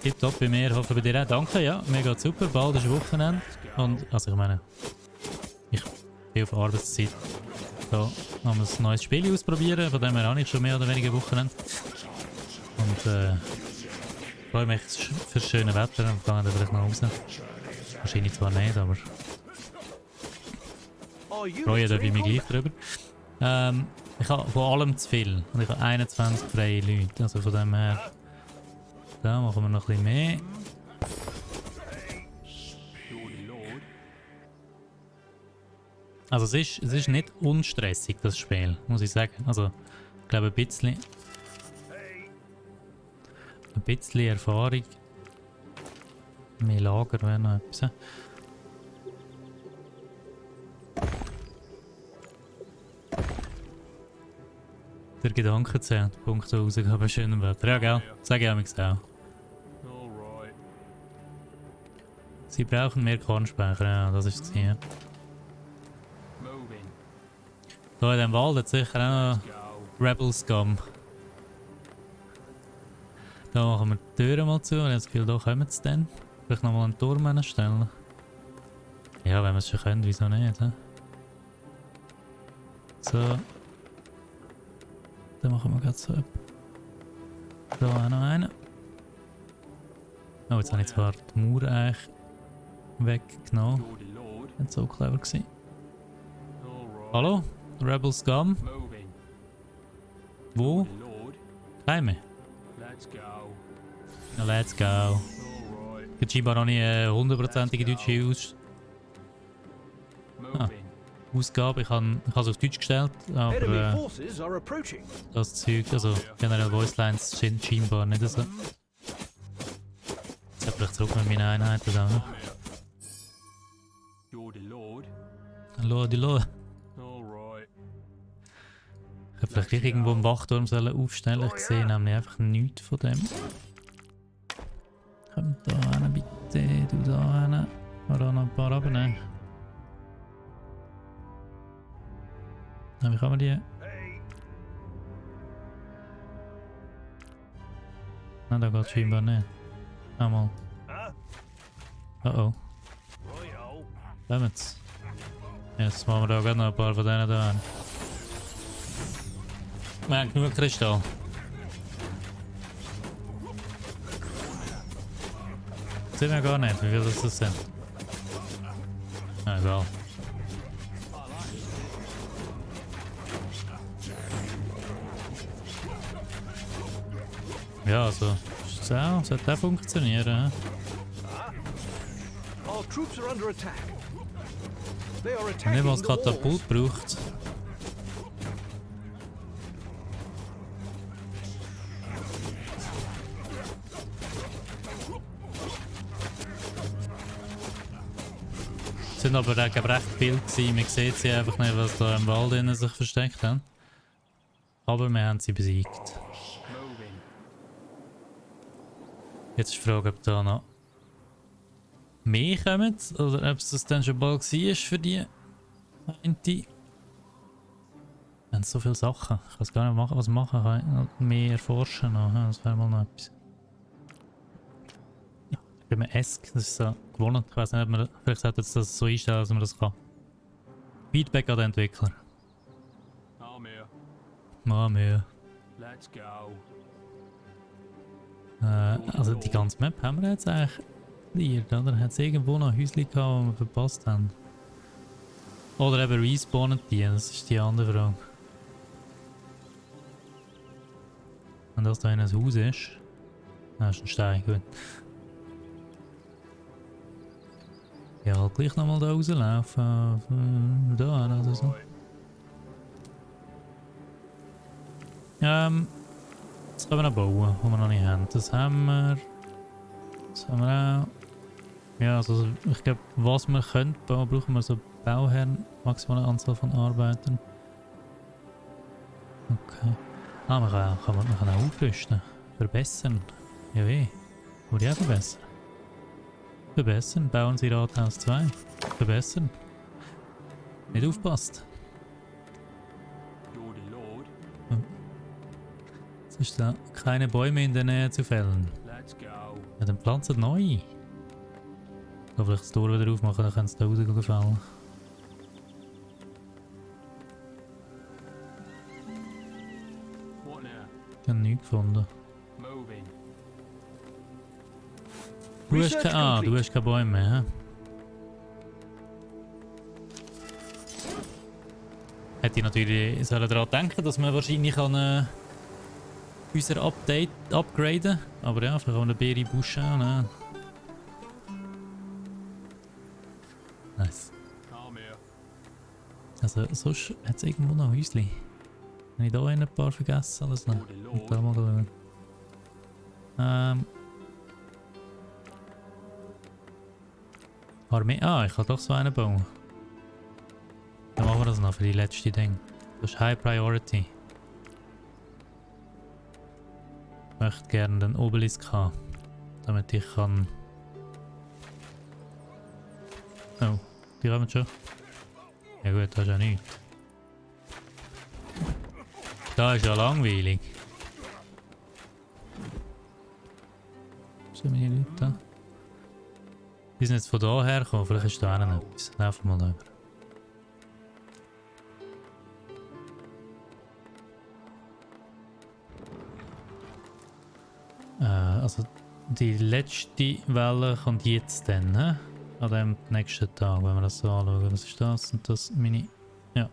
Tipptopp bei mir, hoffe bei dir auch. Danke, ja, mir geht super, bald ist Wochenende. Und, also ich meine, ich bin auf Arbeitszeit. Da haben wir ein neues Spiel ausprobieren, von dem her habe ich schon mehr oder weniger Wochenende. Und freue mich für das schöne Wetter und gehe dann vielleicht noch raus. Wahrscheinlich zwar nicht, aber freue ich mich gleich drüber. Ich habe von allem zu viel und ich habe 21 freie Leute, also von dem her da machen wir noch ein bisschen mehr. Also es ist nicht unstressig, das Spiel, muss ich sagen. Also ich glaube ein bisschen Erfahrung. Mehr Lager wäre noch etwas. Der Gedanke zählt, Punkte rausgehen bei schönem Wetter. Ja, gell? Sage ich auch. Sie brauchen mehr Kornspeicher, ja, das ist es hier. Da in dem Wald hat sicher auch noch Rebel Scum. Da machen wir die Türen mal zu und jetzt Gefühl, da kommen sie dann. Vielleicht nochmal einen Turm hinstellen. Ja, wenn wir es schon können, wieso nicht? He? So. Dann machen wir gerade so. Da auch noch einen. Oh, jetzt habe ich zwar die Mauer eigentlich weggenommen. Nicht so clever gewesen. Hallo? Rebel Scum? Wo? Heime? Na, let's go. Ich habe scheinbar noch nicht eine hundertprozentige deutsche Ausgabe. Ich habe es auf Deutsch gestellt, aber das Zeug, also generell Voicelines sind scheinbar nicht so. Jetzt habe ich zurück mit meinen Einheiten da. Lord. Ich hätte vielleicht gleich irgendwo einen Wachturm aufstellen sollen. Ich sehe nämlich einfach nichts von dem. Komm da hin, bitte. Du da hin. Oder noch ein paar abnehmen. Wie kann man die? Nein, da geht es scheinbar nicht. Einmal. Oh. Kommt's. Jetzt machen wir da gerade noch ein paar von denen da hin. Wir haben genug Kristall. Sehen wir gar nicht, wie viel das sind. Egal. Ja, also, sollte auch funktionieren. Wenn nicht mal das Katapult braucht. Es sind aber recht viel gewesen. Man sieht sie einfach nicht, was da im Wald innen sich versteckt haben. Aber wir haben sie besiegt. Jetzt ist die Frage, ob da noch mehr kommen oder ob es das dann schon bald war für die eine. Wir haben so viele Sachen. Ich weiß gar nicht machen, was machen kann. Mehr erforschen noch. Das wäre mal noch etwas. Ja, ich bin mir Esk, das ist so gewonnen. Ich weiß nicht, ob man vielleicht sollte es das so einstellen, dass man das kann. Feedback an den Entwickler. Mehr. Let's go. Also die ganze Map haben wir jetzt eigentlich cleared, oder? Hat es irgendwo noch Häuschen gehabt, die wir verpasst haben? Oder eben respawnen die, das ist die andere Frage. Wenn das da in ein Haus ist, dann ist ein Stein, gut. Ja, halt gleich nochmal da rauslaufen, da oder so. Jetzt können wir noch bauen, was wir noch nicht haben. Das haben wir. Das haben wir auch. Ja, also ich glaube, was wir können bauen, brauchen wir so Bauherren, maximale Anzahl von Arbeitern. Okay. Ah, man kann auch aufrüsten. Verbessern. Ja weh. Würde ich auch verbessern. Verbessern. Bauen Sie Rathaus 2. Verbessern. Nicht aufpasst. Es ist da keine Bäume in der Nähe zu fällen. Ja, dann pflanzt neu. Ich glaube, vielleicht das Tor wieder aufmachen, dann können sie da rausgefallen. Ich habe nichts gefunden. Du hast keine Bäume mehr, hä? Hätte ich natürlich daran denken, dass man wahrscheinlich an unser Update upgraden. Aber ja, vielleicht auch eine Beere Busch auch, ne? Nice. Also sonst hat es irgendwo noch Häuschen. Habe ich da ein paar vergessen? Alles noch? Und da mal schauen. Armee. Ah, ich kann doch so einen bauen. Dann machen wir das noch für die letzte Ding. Das ist High Priority. Ich möchte gerne den Obelisk haben, damit ich kann... Oh, die haben wir schon. Ja gut, das ist ja nichts. Da ist ja langweilig. Sind meine Leute da? Die sind jetzt von da hergekommen, vielleicht ist da noch etwas. Laufen wir mal da über. Also die letzte Welle kommt jetzt dann, ne? An dem nächsten Tag, wenn wir das so anschauen. Was ist das? Und das meine... Ja.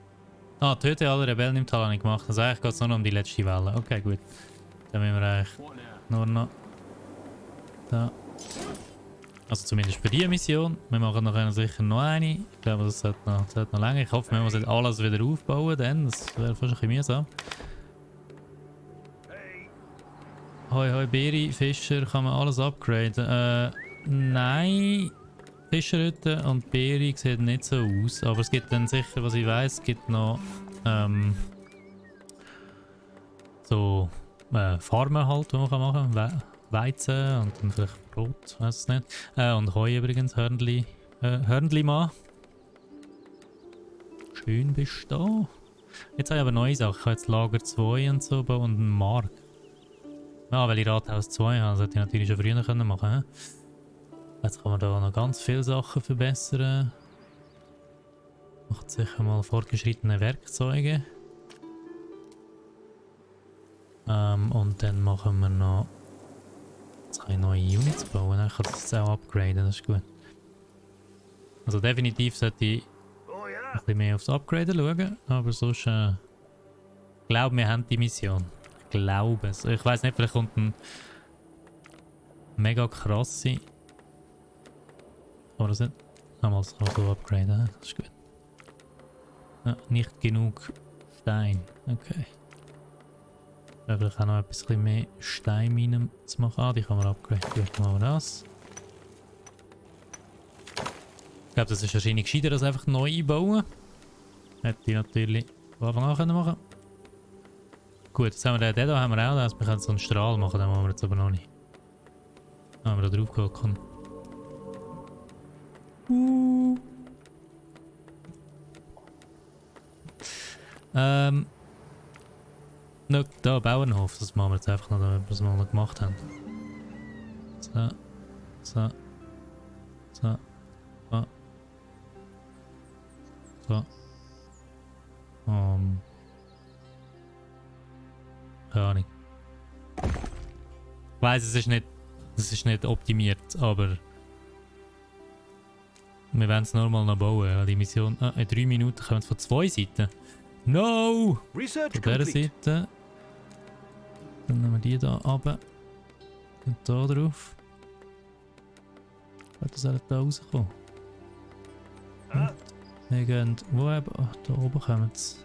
Ah, töte alle Rebellen im Tal habe ich gemacht. Also eigentlich geht es nur noch um die letzte Welle. Okay, gut. Dann müssen wir eigentlich nur noch... Da. Also zumindest für diese Mission. Wir machen nachher sicher noch eine. Ich glaube, das sollte noch länger. Ich hoffe, wir müssen alles wieder aufbauen, dann. Das wäre fast ein bisschen mühsam. Hoi hoi Beere, Fischer, kann man alles upgraden? Nein. Fischerhütte und Beere sieht nicht so aus. Aber es gibt dann sicher, was ich weiß, es gibt noch so Farmen halt, die man machen kann. Weizen und dann vielleicht Brot, weiß es nicht. Und Heu übrigens, Hörnli-Mann. Schön bist du da. Jetzt habe ich aber neue Sachen. Ich habe jetzt Lager 2 und so bauen und einen Markt. Ja, weil ich Rathaus 2 habe, sollte ich natürlich schon früher machen können. Jetzt kann man da noch ganz viele Sachen verbessern. Macht sicher mal fortgeschrittene Werkzeuge. Und dann machen wir noch... Jetzt kann ich neue Units bauen, ich kann das jetzt auch upgraden, das ist gut. Also definitiv sollte ich ein bisschen mehr aufs Upgraden schauen, aber sonst... ich glaube, wir haben die Mission. Ich glaube es. Ich weiß nicht, vielleicht kommt ein mega krasse... Aber das nicht... Einmal so upgraden, das ist gut. Ja, nicht genug Stein, okay. Vielleicht auch noch ein bisschen mehr Steinminen zu machen. Ah, die kann man upgraden. Gut, machen wir das. Ich glaube, das ist wahrscheinlich gescheiter als einfach neu einbauen. Hätte ich natürlich von Anfang an können machen. Gut, jetzt haben wir den da haben wir auch. Wir können so einen Strahl machen, den machen wir jetzt aber noch nicht. Wenn wir da drauf gehen können. Noch da, Bauernhof, das machen wir jetzt einfach noch, was wir noch gemacht haben. So. So. So. So. So. Keine Ahnung. Ich weiss, es ist nicht optimiert, aber wir werden es normal noch bauen. Die Mission. In 3 Minuten kommen wir von 2 Seiten. No! Von dieser Seite. Dann nehmen wir die hier runter. Und da drauf. Wird das alles da rauskommen? Wir gehen. Wo eben? Ach, da oben kommen sie.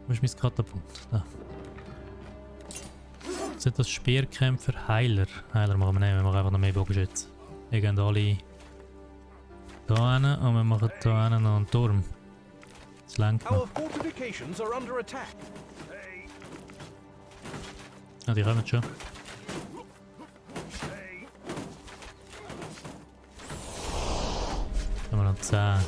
Wo ist mein Katapult? Da. Sind das Speerkämpfer? Heiler? Heiler machen wir nicht, wir machen einfach noch mehr Bogenschütze. Wir gehen alle hier hin und wir machen hier hin noch einen Turm. Das lenkt noch. Ah, die kommen schon. Haben wir noch 10.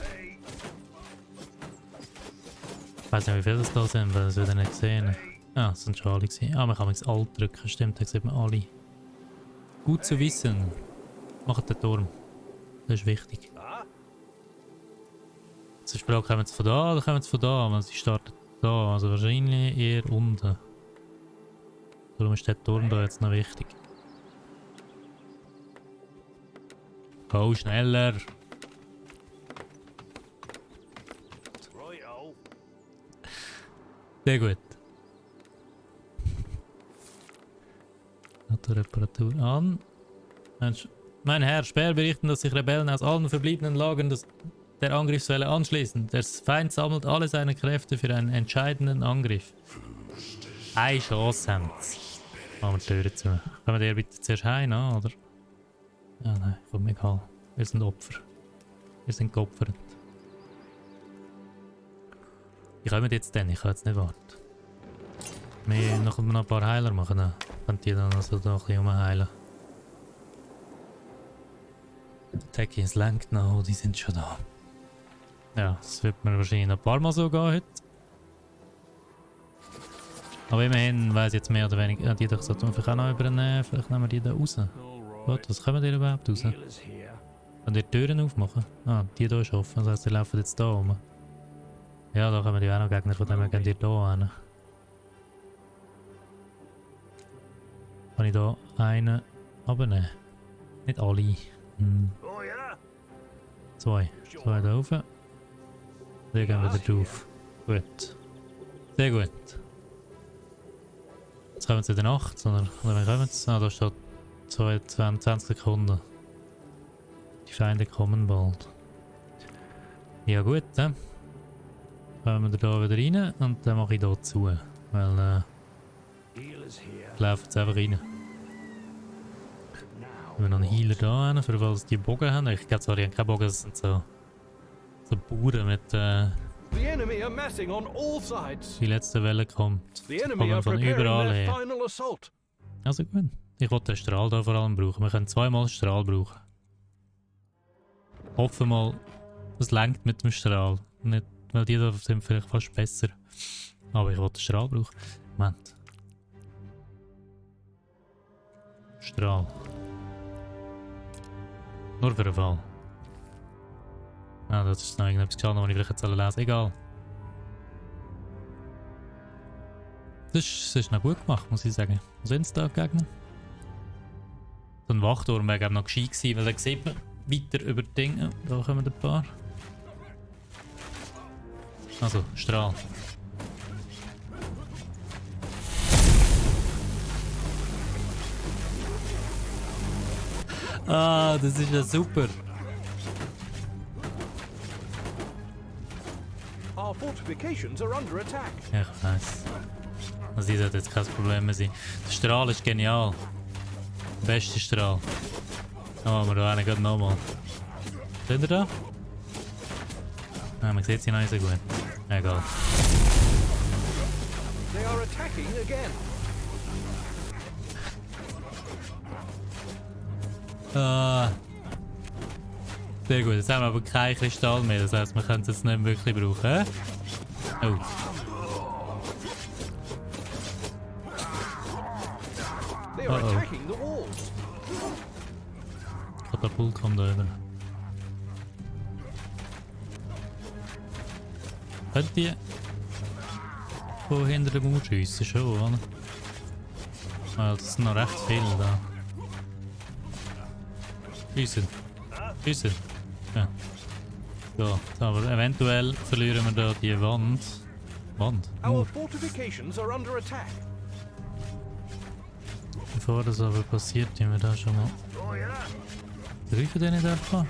Ich weiß nicht, wie viele das da sind, weil das wieder nicht gesehen. Ah, das sind schon alle gewesen. Ah, man kann jetzt Alt drücken, stimmt, da sieht man alle. Gut zu wissen. Macht den Turm. Das ist wichtig. Jetzt ist die Frage, kommen sie von da oder kommen sie von da? Weil sie startet da, also wahrscheinlich eher unten. Darum ist der Turm da jetzt noch wichtig. Go schneller! Sehr gut. Autoreparatur an. Mein Herr, Speer berichten, dass sich Rebellen aus allen verbliebenen Lagern der Angriffswelle anschließen. Der Feind sammelt alle seine Kräfte für einen entscheidenden Angriff. Eine Chance haben sie. Machen wir die Türe zu. Können wir dir bitte zuerst heim, oder? Ja, nein, komm, egal. Wir sind Opfer. Wir sind geopfert. Wie kommen jetzt denn? Ich kann jetzt nicht warten. Wir noch ein paar Heiler machen. Dann könnt ihr dann also da ein bisschen umheilen. Die Techies lenkt noch, die sind schon da. Ja, das wird mir wahrscheinlich noch ein paar Mal so gehen heute. Aber immerhin weiss jetzt mehr oder weniger. Die doch so tun, vielleicht auch noch übernehmen. Vielleicht nehmen wir die da raus. Gut, was kommen die überhaupt raus? Können die Türen aufmachen? Ah, die hier ist offen, das heisst, die laufen jetzt da rum. Ja, da kommen die auch noch Gegner, von dem gehen die hier hin. Kann ich da einen abnehmen? Nicht alle. Zwei da rauf. Die gehen wieder drauf. Gut. Sehr gut. Jetzt kommen sie in der Nacht, oder wann kommen sie? Ah, da steht 22 Sekunden. Die Feinde kommen bald. Ja gut, dann kommen wir da wieder rein und dann mache ich hier zu. Weil ich laufe jetzt einfach rein. Wir haben noch einen Healer da hin, für falls die Bogen haben. Ich glaube zwar, die haben keine Bogen, das sind so Bauern mit die letzte Welle kommt. Kommen von überall her. Also gut. Ich wollte den Strahl da vor allem brauchen. Wir können zweimal Strahl brauchen. Hoffen mal, es lenkt mit dem Strahl. Nicht, weil die da sind vielleicht fast besser. Aber ich wollte den Strahl brauchen. Moment. Strahl. Nur für den Fall. Ah, das ist noch irgendetwas gestanden, was ich vielleicht jetzt lesen soll. Egal. Das ist noch gut gemacht, muss ich sagen. Wo sind es da Gegner? So ein Wachturm wäre noch gescheit gewesen, weil da sieht man weiter über die Dinge. Da kommen ein paar. Also, Strahl. Ah, das ist ja super. Ja, ich weiß. Also, das sollte jetzt kein Problem mehr sein. Der Strahl ist genial. Der beste Strahl. Oh, wir da einen gerade nochmal. Seht ihr da? Ah, man sieht sie noch nicht so gut. Egal. Sehr gut, jetzt haben wir aber keinen Kristall mehr, das heisst, wir können es jetzt nicht wirklich brauchen. Oh. Oh. Katapult kommt da über. Könnt ihr von hinter dem Mauer schiessen schon, oder? Weil das sind noch recht viele da. Schiessen. Schiessen. Ja. So, aber eventuell verlieren wir da die Wand. Bevor das aber passiert, haben wir da schon mal. Greifen die nicht einfach?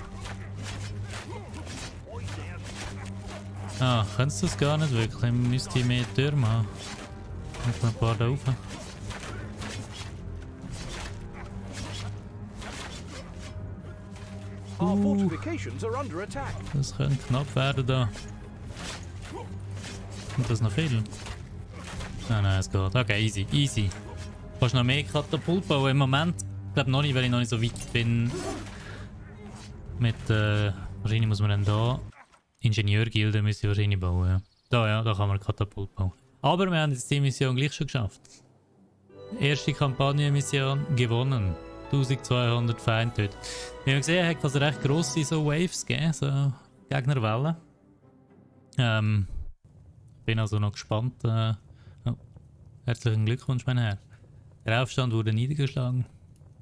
Ah, könntest du das gar nicht wirklich? Müsste ich mehr Türme haben. Und noch ein paar da rauf. Das könnte knapp werden da. Und das noch viel? Nein, es geht. Okay, easy, easy. Kannst noch mehr Katapult bauen? Im Moment, ich glaube noch nicht, weil ich noch nicht so weit bin. Mit, wahrscheinlich muss man dann da Ingenieurgilde müssen wahrscheinlich bauen. Ja. Da kann man Katapult bauen. Aber wir haben jetzt die Mission gleich schon geschafft. Erste Kampagnenmission gewonnen. 1200 Feinde tötet. Wie man gesehen hat, kann es recht grosse so Waves geben, so Gegnerwellen. Bin also noch gespannt. Oh. Herzlichen Glückwunsch, mein Herr. Der Aufstand wurde niedergeschlagen.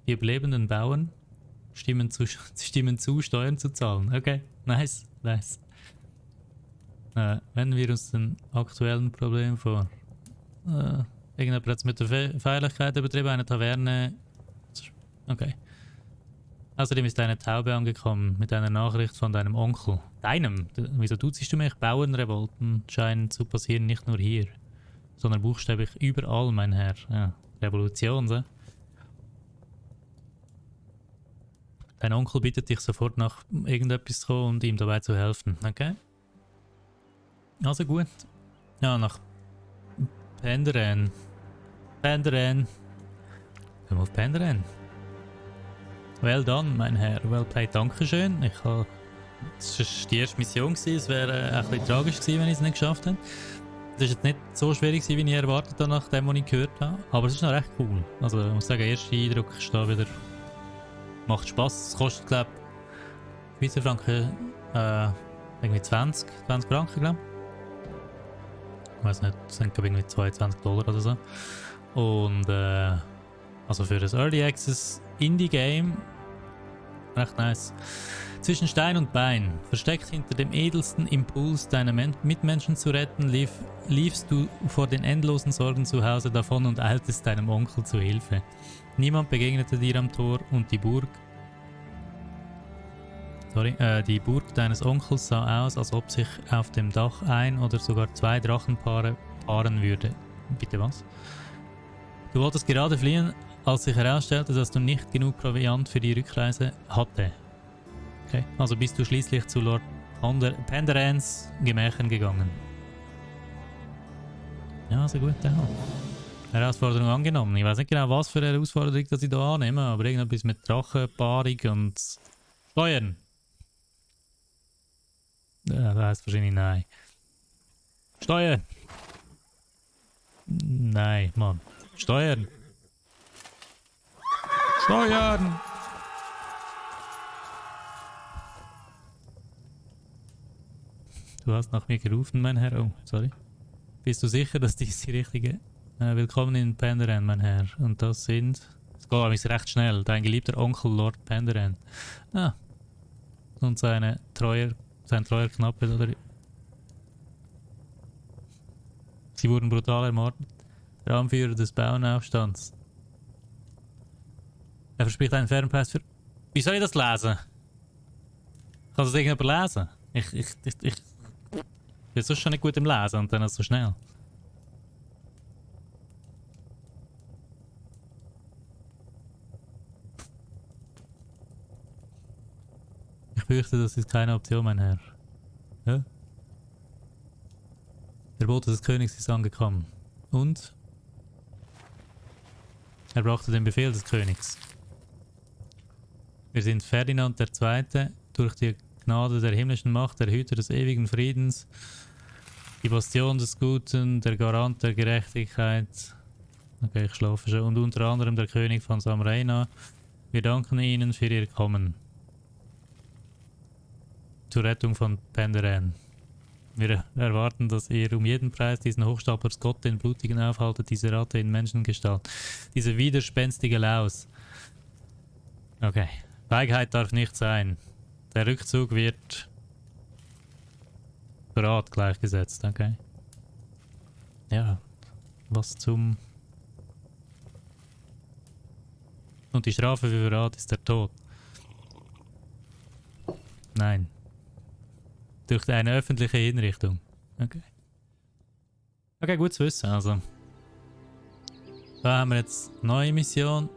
Die überlebenden Bauern stimmen zu, Steuern zu zahlen. Okay, nice, nice. Wenden wir uns den aktuellen Problem vor. Irgendjemand hat es mit der Feierlichkeit betrieben, eine Taverne. Okay. Außerdem ist eine Taube angekommen mit einer Nachricht von deinem Onkel. Deinem? Wieso siehst du mich? Bauernrevolten scheinen zu passieren, nicht nur hier, sondern buchstäblich überall, mein Herr. Ja, Revolution, so. Dein Onkel bittet dich sofort nach irgendetwas zu kommen und ihm dabei zu helfen. Okay? Also gut. Ja, nach Penderan. Penderan. Gehen wir auf Penderan. Well done, mein Herr. Well played. Dankeschön. Es war die erste Mission. Es wäre ein bisschen tragisch gewesen, wenn ich es nicht geschafft hätte. Es war jetzt nicht so schwierig, wie ich erwartet habe, nach dem, was ich gehört habe. Aber es ist noch recht cool. Also ich muss sagen, der erste Eindruck ist da wieder... Macht Spass. Es kostet, glaube ich, Schweizer Franken irgendwie 20 Franken, glaube ich. Ich weiß nicht, das sind glaube ich irgendwie 22 $ oder so. Und also für das Early Access Indie-Game recht nice. Zwischen Stein und Bein, versteckt hinter dem edelsten Impuls, deine Mitmenschen zu retten, liefst du vor den endlosen Sorgen zu Hause davon und eiltest deinem Onkel zu Hilfe. Niemand begegnete dir am Tor und die Burg deines Onkels sah aus, als ob sich auf dem Dach ein oder sogar zwei Drachenpaare paaren würde. Bitte was? Du wolltest gerade fliehen, als sich herausstellte, dass du nicht genug Proviant für die Rückreise hatte. Okay, also bist du schließlich zu Lord Penderans Gemächern gegangen. Ja, so gut, ja. Herausforderung angenommen. Ich weiß nicht genau, was für eine Herausforderung dass ich da annehme, aber irgendetwas mit Drachenpaarung und Steuern. Ja, das heisst wahrscheinlich nein. Steuern! Nein, Mann. Steuern! Steuern! Du hast nach mir gerufen, mein Herr. Oh, sorry. Bist du sicher, dass dies die richtige... willkommen in Penderan, mein Herr. Und das sind... Es geht nämlich recht schnell. Dein geliebter Onkel Lord Penderan. Ah. Und sein treuer Knappe, oder? Sie wurden brutal ermordet. Der Anführer des Bauernaufstands. Er verspricht einen fairen Preis für... Wie soll ich das lesen? Kann das irgendjemand lesen? Ich bin sonst schon nicht gut im Lesen und dann so schnell. Ich fürchte, das ist keine Option, mein Herr. Ja? Der Bote des Königs ist angekommen. Und? Er brachte den Befehl des Königs. Wir sind Ferdinand II. Durch die Gnade der himmlischen Macht, der Hüter des ewigen Friedens, die Bastion des Guten, der Garant der Gerechtigkeit. Okay, ich schlafe schon. Und unter anderem der König von Samreina. Wir danken Ihnen für Ihr Kommen. Zur Rettung von Penderan. Wir erwarten, dass ihr um jeden Preis diesen Hochstaplers Gott den Blutigen aufhaltet, diese Ratte in Menschengestalt. Diese widerspenstige Laus. Okay. Feigheit darf nicht sein. Der Rückzug wird Verrat gleichgesetzt, okay. Ja, was zum... Und die Strafe für Verrat ist der Tod. Nein. Durch eine öffentliche Hinrichtung. Okay. Okay, gut zu wissen, also. Da haben wir jetzt eine neue Mission.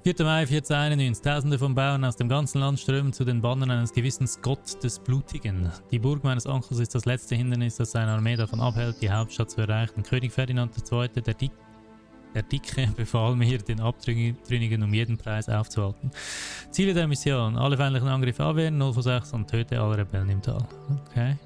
4. Mai 1491. Tausende von Bauern aus dem ganzen Land strömen zu den Bannern eines gewissen Gott des Blutigen. Die Burg meines Onkels ist das letzte Hindernis, das seine Armee davon abhält, die Hauptstadt zu erreichen. König Ferdinand II., der Dicke, befahl mir, den Abtrünnigen um jeden Preis aufzuhalten. Ziele der Mission: alle feindlichen Angriffe abwehren, 0 von 6 und töte alle Rebellen im Tal. Okay.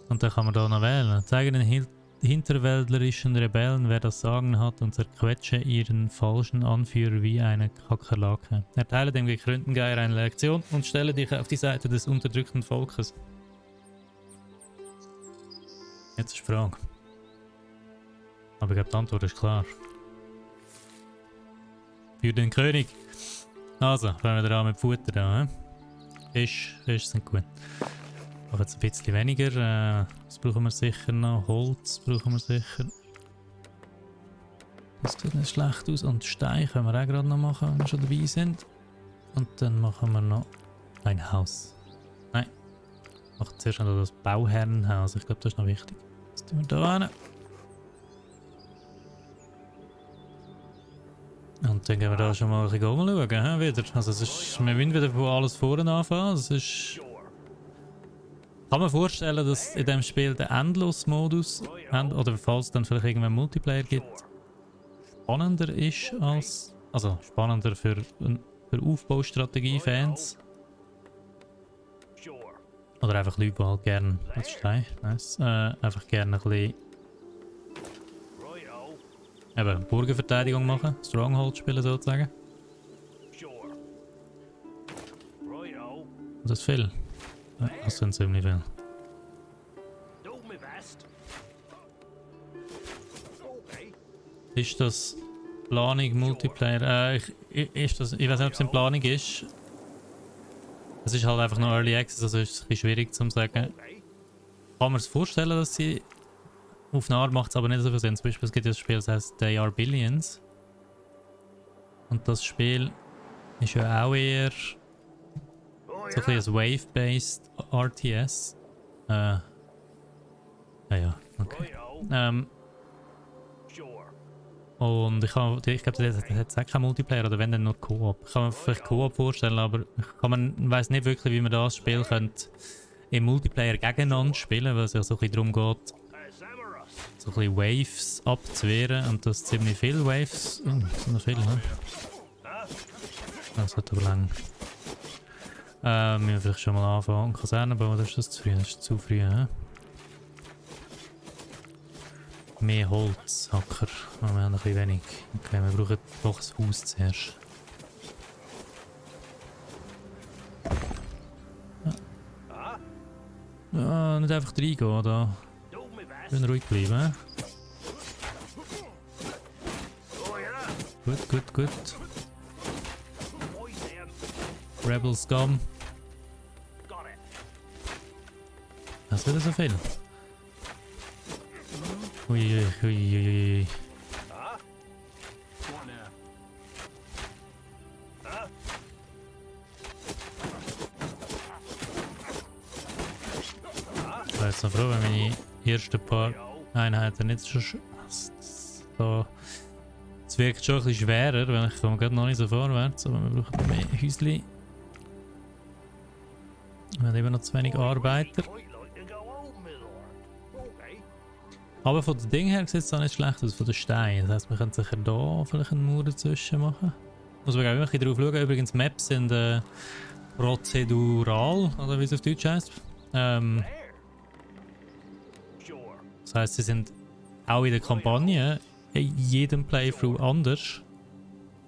Und dann kann man da noch wählen. Zeige den hinterwäldlerischen Rebellen, wer das Sagen hat, und zerquetsche ihren falschen Anführer wie eine Kakerlake. Erteile dem gekrönten Geier eine Lektion und stelle dich auf die Seite des unterdrückten Volkes. Jetzt ist die Frage. Aber ich glaube, die Antwort ist klar. Für den König. Also, fangen wir da an mit Futter da. Fisch sind gut. Aber jetzt ein bisschen weniger. Was brauchen wir sicher noch? Holz brauchen wir sicher. Das sieht nicht schlecht aus. Und Stein können wir auch gerade noch machen, wenn wir schon dabei sind. Und dann machen wir noch ein Haus. Nein. Wir machen zuerst noch das Bauherrenhaus. Ich glaube, das ist noch wichtig. Das tun wir da hin. Und dann gehen wir da schon mal ein bisschen umschauen, wieder. Also es ist, wir müssen wieder von alles vorne anfangen. Es ist... Kann man vorstellen, dass in diesem Spiel der Endlos-Modus, oder falls es dann vielleicht irgendwann Multiplayer gibt, spannender ist als... Also spannender für Aufbaustrategie-Fans. Oder einfach Leute, die halt gerne... Das ist Stein, nice. Einfach gerne ein bisschen... Eben, Burgenverteidigung machen, Stronghold spielen sozusagen. Das ist viel. Ja, das sind ziemlich viel. Ist das Planung Multiplayer? Ich weiß nicht, ob es in Planung ist. Es ist halt einfach noch Early Access, also ist es ein bisschen schwierig zu sagen. Kann man es vorstellen, dass sie... Auf eine Art macht es aber nicht so viel Sinn. Zum Beispiel, es gibt ja das Spiel, das heißt They Are Billions. Und das Spiel ist ja auch eher so ein bisschen ein Wave-based RTS. Ja, okay. Und ich glaube, das hat auch keinen Multiplayer, oder wenn dann nur Koop. Ich kann mir vielleicht Koop vorstellen, aber ich weiß nicht wirklich, wie man das Spiel könnte im Multiplayer gegeneinander spielen, weil es ja so ein bisschen darum geht, so ein bisschen Waves abzuwehren, und das ziemlich viele Waves. Oh, das sind noch viele, ne? Das hat aber lang. Wir müssen vielleicht schon mal anfangen und Kasernen bauen, das ist zu früh, das ist zu früh, ne? Mehr Holz, Hacker. Oh, wir haben ein bisschen wenig. Okay, wir brauchen doch das Haus zuerst. Ja, nicht einfach reingehen, oder? Schön ruhig bleiben. Gut. Rebel Scum. Das wird so viel. Ui. Ich wäre jetzt noch froh, wenn meine ersten paar Einheiten nicht so... Es wirkt schon ein bisschen schwerer, weil ich komme gerade noch nicht so vorwärts, aber wir brauchen mehr Häusli. Wir haben immer noch zu wenig Arbeiter. Aber von den Dingen her sieht es auch nicht schlecht aus, von den Steinen. Das heisst, wir können sicher hier vielleicht einen Mauer dazwischen machen. Muss man auch immer drauf schauen. Übrigens, Maps sind prozedural, oder wie es auf Deutsch heißt. Das heisst, sie sind auch in der Kampagne in jedem Playthrough anders.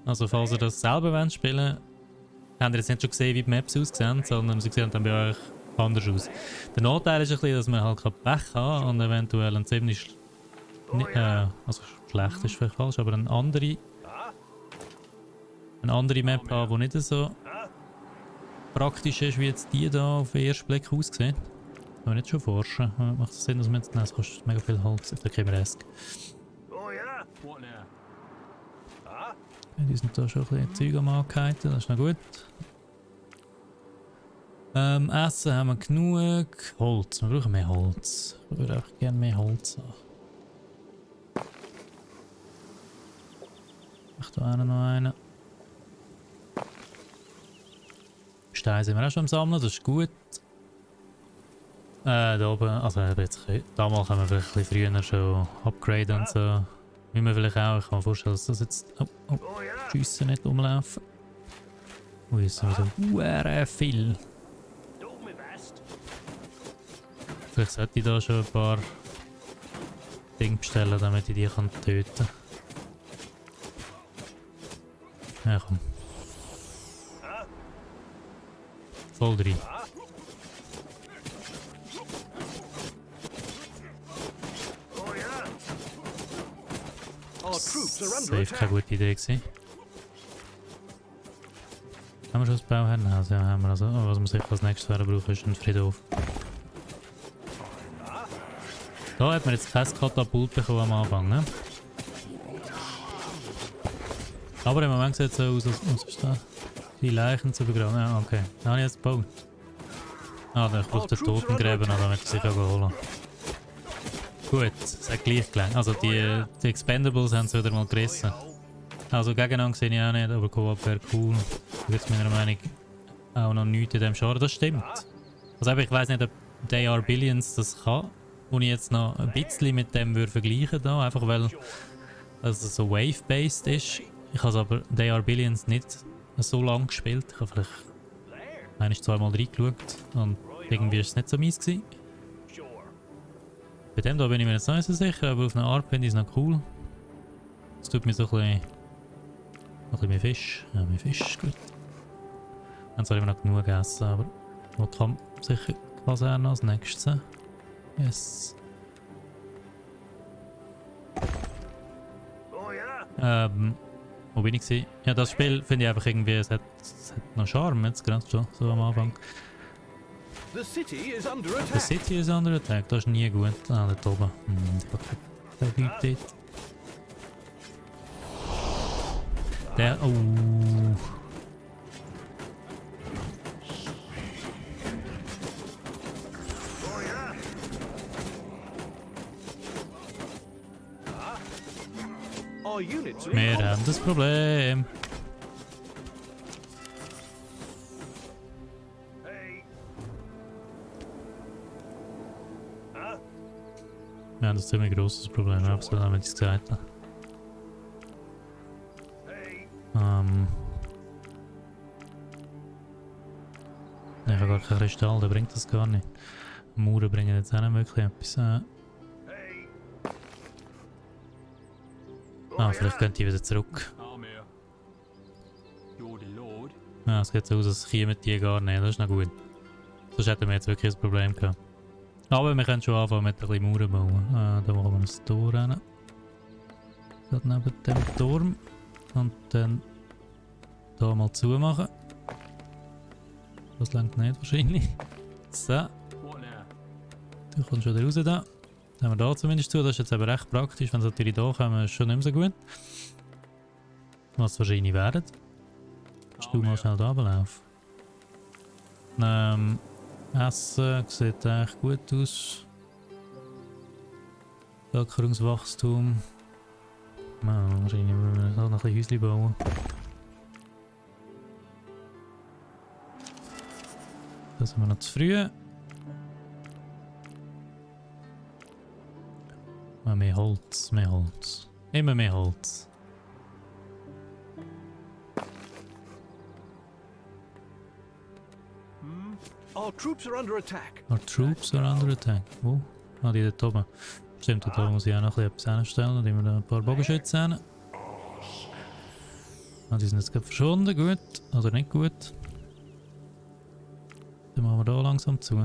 Also falls ihr das selber wollt spielen, habt ihr jetzt nicht schon gesehen, wie die Maps aussehen, sondern sie sehen dann bei euch anders aus. Der Nachteil ist ein bisschen, dass man halt kein Pech hat und eventuell ein ziemlich also schlecht ist vielleicht falsch, aber eine andere Map haben, die nicht so praktisch ist, wie jetzt die da auf den ersten Blick aussieht. Können wir nicht schon forschen? Macht es Sinn, dass wir jetzt... Nein, es kostet mega viel Holz. Da kriegen wir Esk. Die sind da schon ein bisschen Zeug am Angehalten, das ist noch gut. Essen haben wir genug. Holz, wir brauchen mehr Holz. Ich würde auch gerne mehr Holz haben. Ich da noch einen. Steine sind wir auch schon am Sammeln, das ist gut. Da oben, also jetzt, damals können wir vielleicht ein bisschen früher schon upgraden und so. Wie wir vielleicht auch, ich kann mir vorstellen, dass das jetzt... Oh, Schüsse nicht umlaufen. Ui, ist sowieso viel. Vielleicht sollte ich da schon ein paar Dinge bestellen, damit ich die töten kann. Ja, komm. Voll drin. Safe keine gute Idee gewesen. Haben wir schon das Bauherrenhaus? Ja, haben wir. Also, was wir sicher als nächstes brauchen, ist ein Friedhof. Da hat man jetzt kein Katapult bekommen am Anfang, ne? Aber im Moment sieht es so aus, als ist da die Leichen zu begraben. Ja, okay. Da habe ich jetzt gebaut. Ah, ich brauche den Totengräber noch, damit ich sich holen kann. Gut, es hat gleich gelangt. Also die Expendables haben es wieder mal gerissen. Also gegeneinander sehe ich auch nicht, aber Koop wäre cool. Da gibt es meiner Meinung nach auch noch nichts in dem Genre. Das stimmt. Also ich weiss nicht, ob They Are Billions das kann. Und ich jetzt noch ein bisschen mit dem würde vergleichen da, einfach weil es so wave-based ist. Ich habe aber They Are Billions nicht so lange gespielt. Ich habe vielleicht einmal zweimal reingeschaut und irgendwie war es nicht so mies gewesen. Bei dem da bin ich mir jetzt nicht so sicher, aber auf eine Art finde ich es noch cool. Es tut mir so ein bisschen mehr Fisch. Ja, mehr Fisch ist gut. Dann soll ich noch genug essen, aber wo kann sicher Kaserne als nächstes. Yes. Wo bin ich gewesen? Ja, das Spiel finde ich einfach irgendwie, es hat noch Charme jetzt gerade schon, so am Anfang. The city is under attack. Das ist nie gut. Ah, dort oben. Der Leute dort. Der... Oh... Wir haben das Problem. Ja, das ist ein ziemlich grosses Problem, absolut, damit ich es gesagt habe. Ich habe gar keinen Kristall, der bringt das gar nicht. Mauern bringen jetzt auch nicht wirklich etwas. Vielleicht könnt ihr wieder zurück. Ja, es geht so aus, als kämen die gar nicht, das ist noch gut. Sonst hätten wir jetzt wirklich ein Problem gehabt. Aber wir können schon anfangen mit ein bisschen Mauern bauen. Da machen wir ein Tor rein. Gerade neben dem Turm. Und dann hier mal zumachen. Das längt nicht wahrscheinlich. So. Du kommst schon raus da. Dann haben wir da zumindest zu. Das ist jetzt aber recht praktisch. Wenn sie natürlich da kommen, ist schon nicht mehr so gut. Was wahrscheinlich werden. Kannst du mal schnell da runterlaufen. Essen sieht echt gut aus. Bevölkerungswachstum. Wahrscheinlich müssen wir noch ein bisschen Häuschen bauen. Da sind wir noch zu früh. Mehr Holz, mehr Holz. Immer mehr Holz. Our troops are under attack. Our troops are under attack. Wo? Ah, die dort oben. Stimmt, da oben muss ich auch noch etwas hinstellen. Da haben wir ein paar Bogenschützen hin. Ah, die sind jetzt gerade verschwunden. Gut. Oder nicht gut. Dann machen wir hier langsam zu.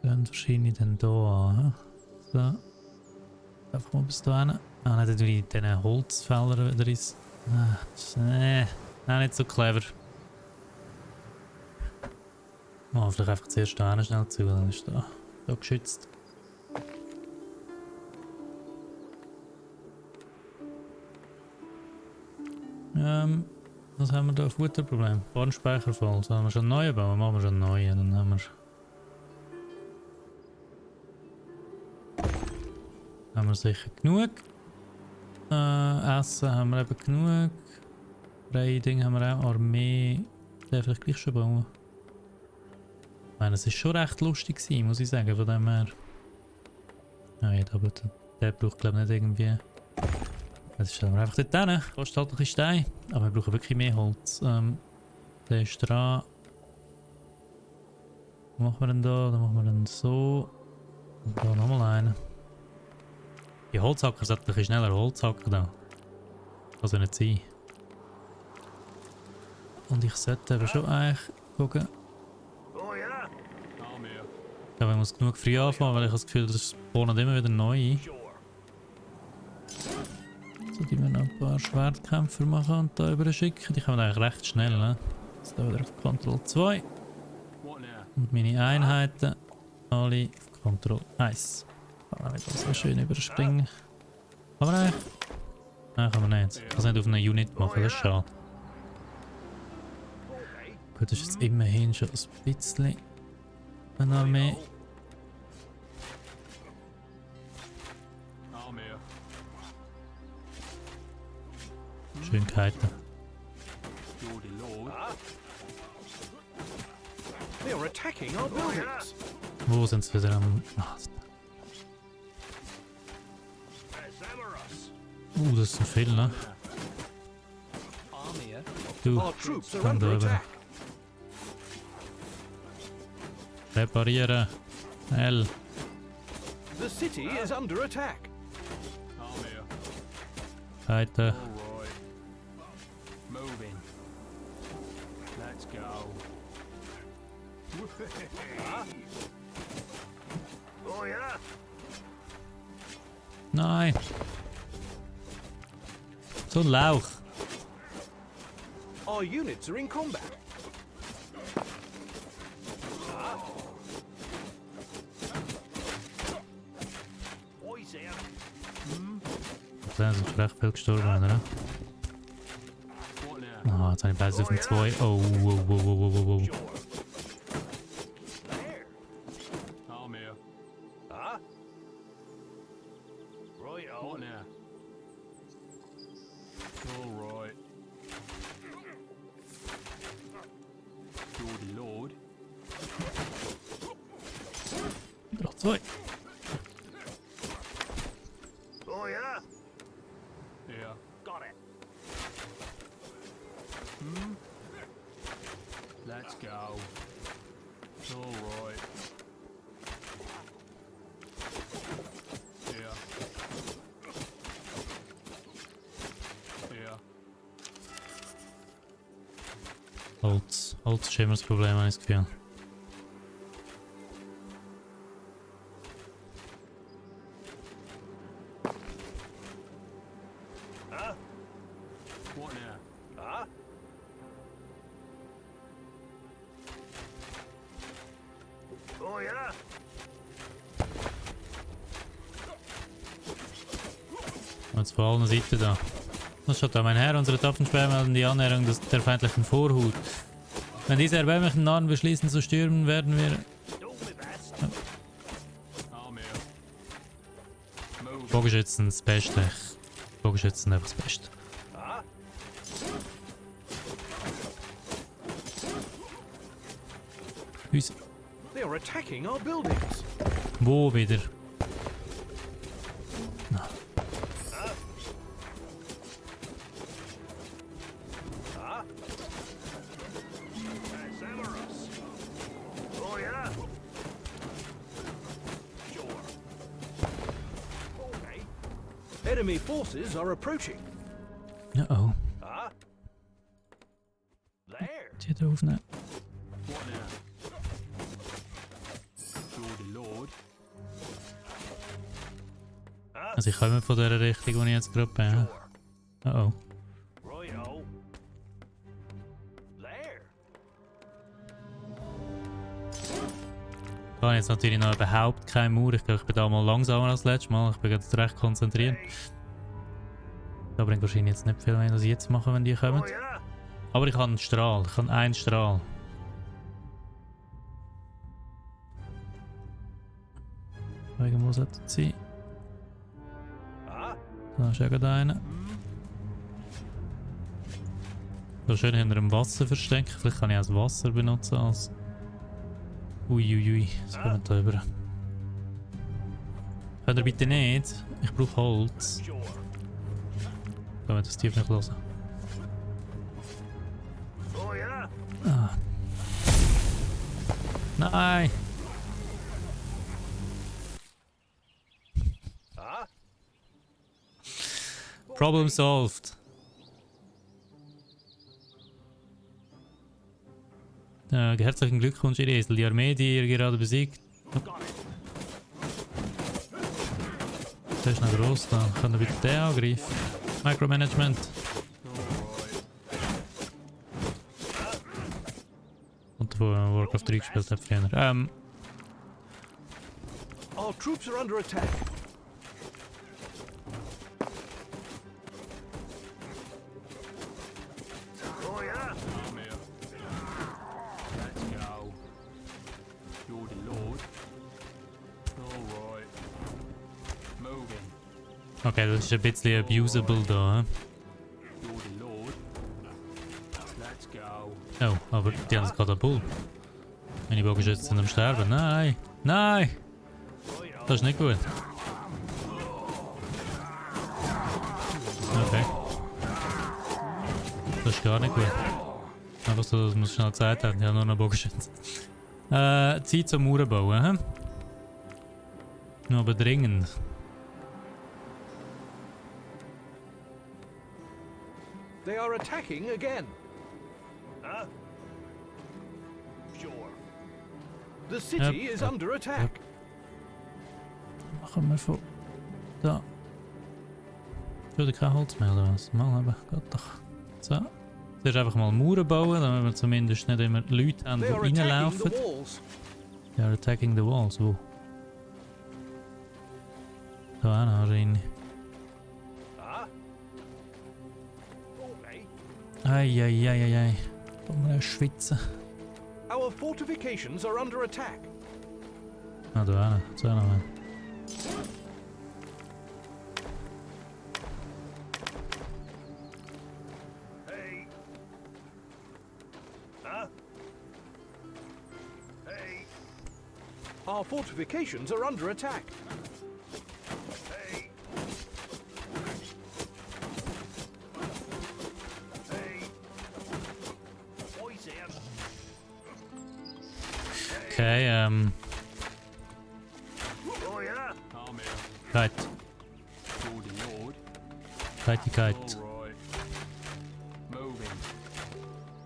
Dann wahrscheinlich dann hier an. So. Einfach mal bis da hin. Ah, nicht durch diese Holzfäller wieder ins. Nein, nicht so clever. Oh, vielleicht einfach zuerst da schnell zu, dann ist da geschützt. Was haben wir da? Futterproblem. Bahnspeicher voll. Sollen wir schon einen neuen bauen? Machen wir schon einen neuen. Dann haben wir sicher genug. Essen haben wir eben genug. Freie Dinge haben wir auch. Armee. Der vielleicht gleich schon bauen. Ich meine, es war schon recht lustig gewesen, muss ich sagen, von dem her. Nein, aber der braucht glaube ich nicht irgendwie. Jetzt stellen wir einfach dort hin. Kostet halt ein bisschen Stein. Aber wir brauchen wirklich mehr Holz. Der ist dran. Was machen wir denn da? Dann machen wir dann so. Und da nochmal einen. Die Holzhacker sollten ein bisschen schneller Holzhacken da. Kann so nicht sein. Und ich sollte eben schon eigentlich gucken. Ich glaube, ich muss genug früh anfangen, weil ich habe das Gefühl, das spawnen immer wieder neu. So, die wir noch ein paar Schwertkämpfer machen und da rüber schicken. Die kommen eigentlich recht schnell, ne? Jetzt wieder auf Ctrl 2. Und meine Einheiten alle auf Ctrl 1. Kann man wieder so schön überspringen. Kann man eigentlich? Nein, kann man nicht. Ich kann es nicht auf einer Unit machen, das ist schade. Gut, das ist jetzt immerhin schon ein bisschen eine Armee. Schönheiten. They are attacking our buildings. Wo sind sie wieder am... das sind viele, ne? Du, Our troops are komm under da rüber. attack. Reparieren. L. The city is under attack. Weiter. Moving. Let's go. Oh yeah. Nein. So ein Lauch. Our units are in combat. Da sind recht viel gestorben, oder? Ah, jetzt habe ich Base auf den 2. Oh, wow, wow, wow, wow, wow. What now? All right. Lordy Lord. Noch 2. Oh yeah. Yeah. Got it. Let's go. All right. Yeah. Yeah. Holz. Holz ist immer das Problem, habe ich das Gefühl. What now? Huh? Oh yeah. Und jetzt von allen Seiten da. Das schaut da, mein Herr, unsere Waffensperr melden die Annäherung der feindlichen Vorhut. Wenn diese erbärmlichen Narren beschließen zu stürmen, werden wir... Bogenschützen das Beste. Bogenschützen einfach das Beste. Uns. They are attacking our buildings. Wo wieder? Enemy forces are approaching. Oh. Ah. There. Die drauf nehmen. What now? Lordy Lord. Ah. Also ich komme von der Richtung, wo ich jetzt gerade bin. Sure. Oh. Royo. There. Ich habe jetzt natürlich noch überhaupt keine Mauer. Ich glaube, ich bin da mal langsamer als letztes Mal. Ich bin jetzt recht konzentriert. Das bringt wahrscheinlich jetzt nicht viel mehr, als ich jetzt mache, wenn die kommen. Oh ja. Aber ich habe einen Strahl. Ich habe einen Strahl. Irgendwo sollte es sein. Ah. Da ist ja gerade einer. So schön hinter dem Wasser verstecken. Vielleicht kann ich auch das Wasser benutzen als... Uiuiui, das kommt da rüber. Könnt ihr bitte nicht? Ich brauche Holz. Sure. Können wir das tief nicht hören? Oh ja. Ah. Nein! Ah. Problem solved. Herzlichen Glückwunsch, ihr Esel. Die Armee, die ihr gerade besiegt. Der ist noch gross, da könnt ihr bitte den angreifen. Micromanagement. Und wo Warcraft 3 gespielt hat früher. Our troops are under attack. Oh ja. Come here. Let's go. Lordy Lord. Alright. Moving. Okay, das ist ein bisschen abusable da. Lordy Lord. Let's go. Oh, aber die haben das Katapult. Meine Bogenschützen sind am Sterben. Nein! Nein! Das ist nicht gut. Okay. Das ist gar nicht gut. Einfach so, dass man schnell Zeit hat. Ich habe nur noch Bogenschützen. Zeit zum Mauern bauen, hä? Nur aber dringend. They are attacking again. Huh? Sure. The city is under attack. Machen wir von da. Ich würde kein Holz mehr oder was? Mal haben, geht doch. So. Zuerst einfach mal Mauern bauen, damit wir zumindest nicht immer Leute haben, die They are attacking reinlaufen. the walls. They are attacking the walls. Wo? Da auch noch rein. Ah. Okay. Eieieiei. Komm mal schwitzen. Our fortifications are under attack. Ah, da auch noch. So noch mal. Hey. Huh? Hey. Our fortifications are under attack. Hey. Hey. Poison. Okay, Oh yeah. Come here. Kite. Lordy Lord. Kite. Alright. Moving.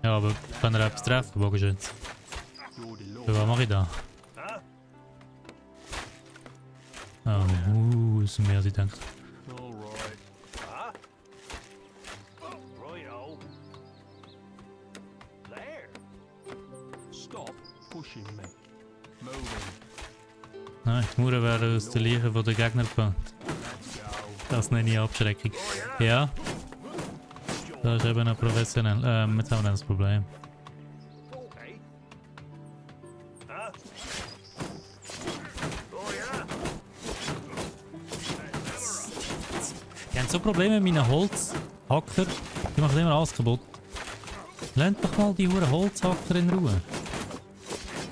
Ja, aber kann er etwas treffen, Bogenschütze? Lordy Ja, Lord. was mache ich da? Huh? Oh, das ist mehr als ich denke. Alright. Huh? Royo. There. Stop pushing me. Moving. Nein, die Mauern werden aus den Leichen der Gegner gebaut. Let's go. Das nenne ich Abschreckung. Ja, das ist eben noch professionell. Jetzt haben wir das Problem. Okay. Huh? Oh yeah. Die haben so Probleme mit meinen Holzhacker. Die machen immer alles kaputt. Lasst doch mal die Huren Holzhacker in Ruhe.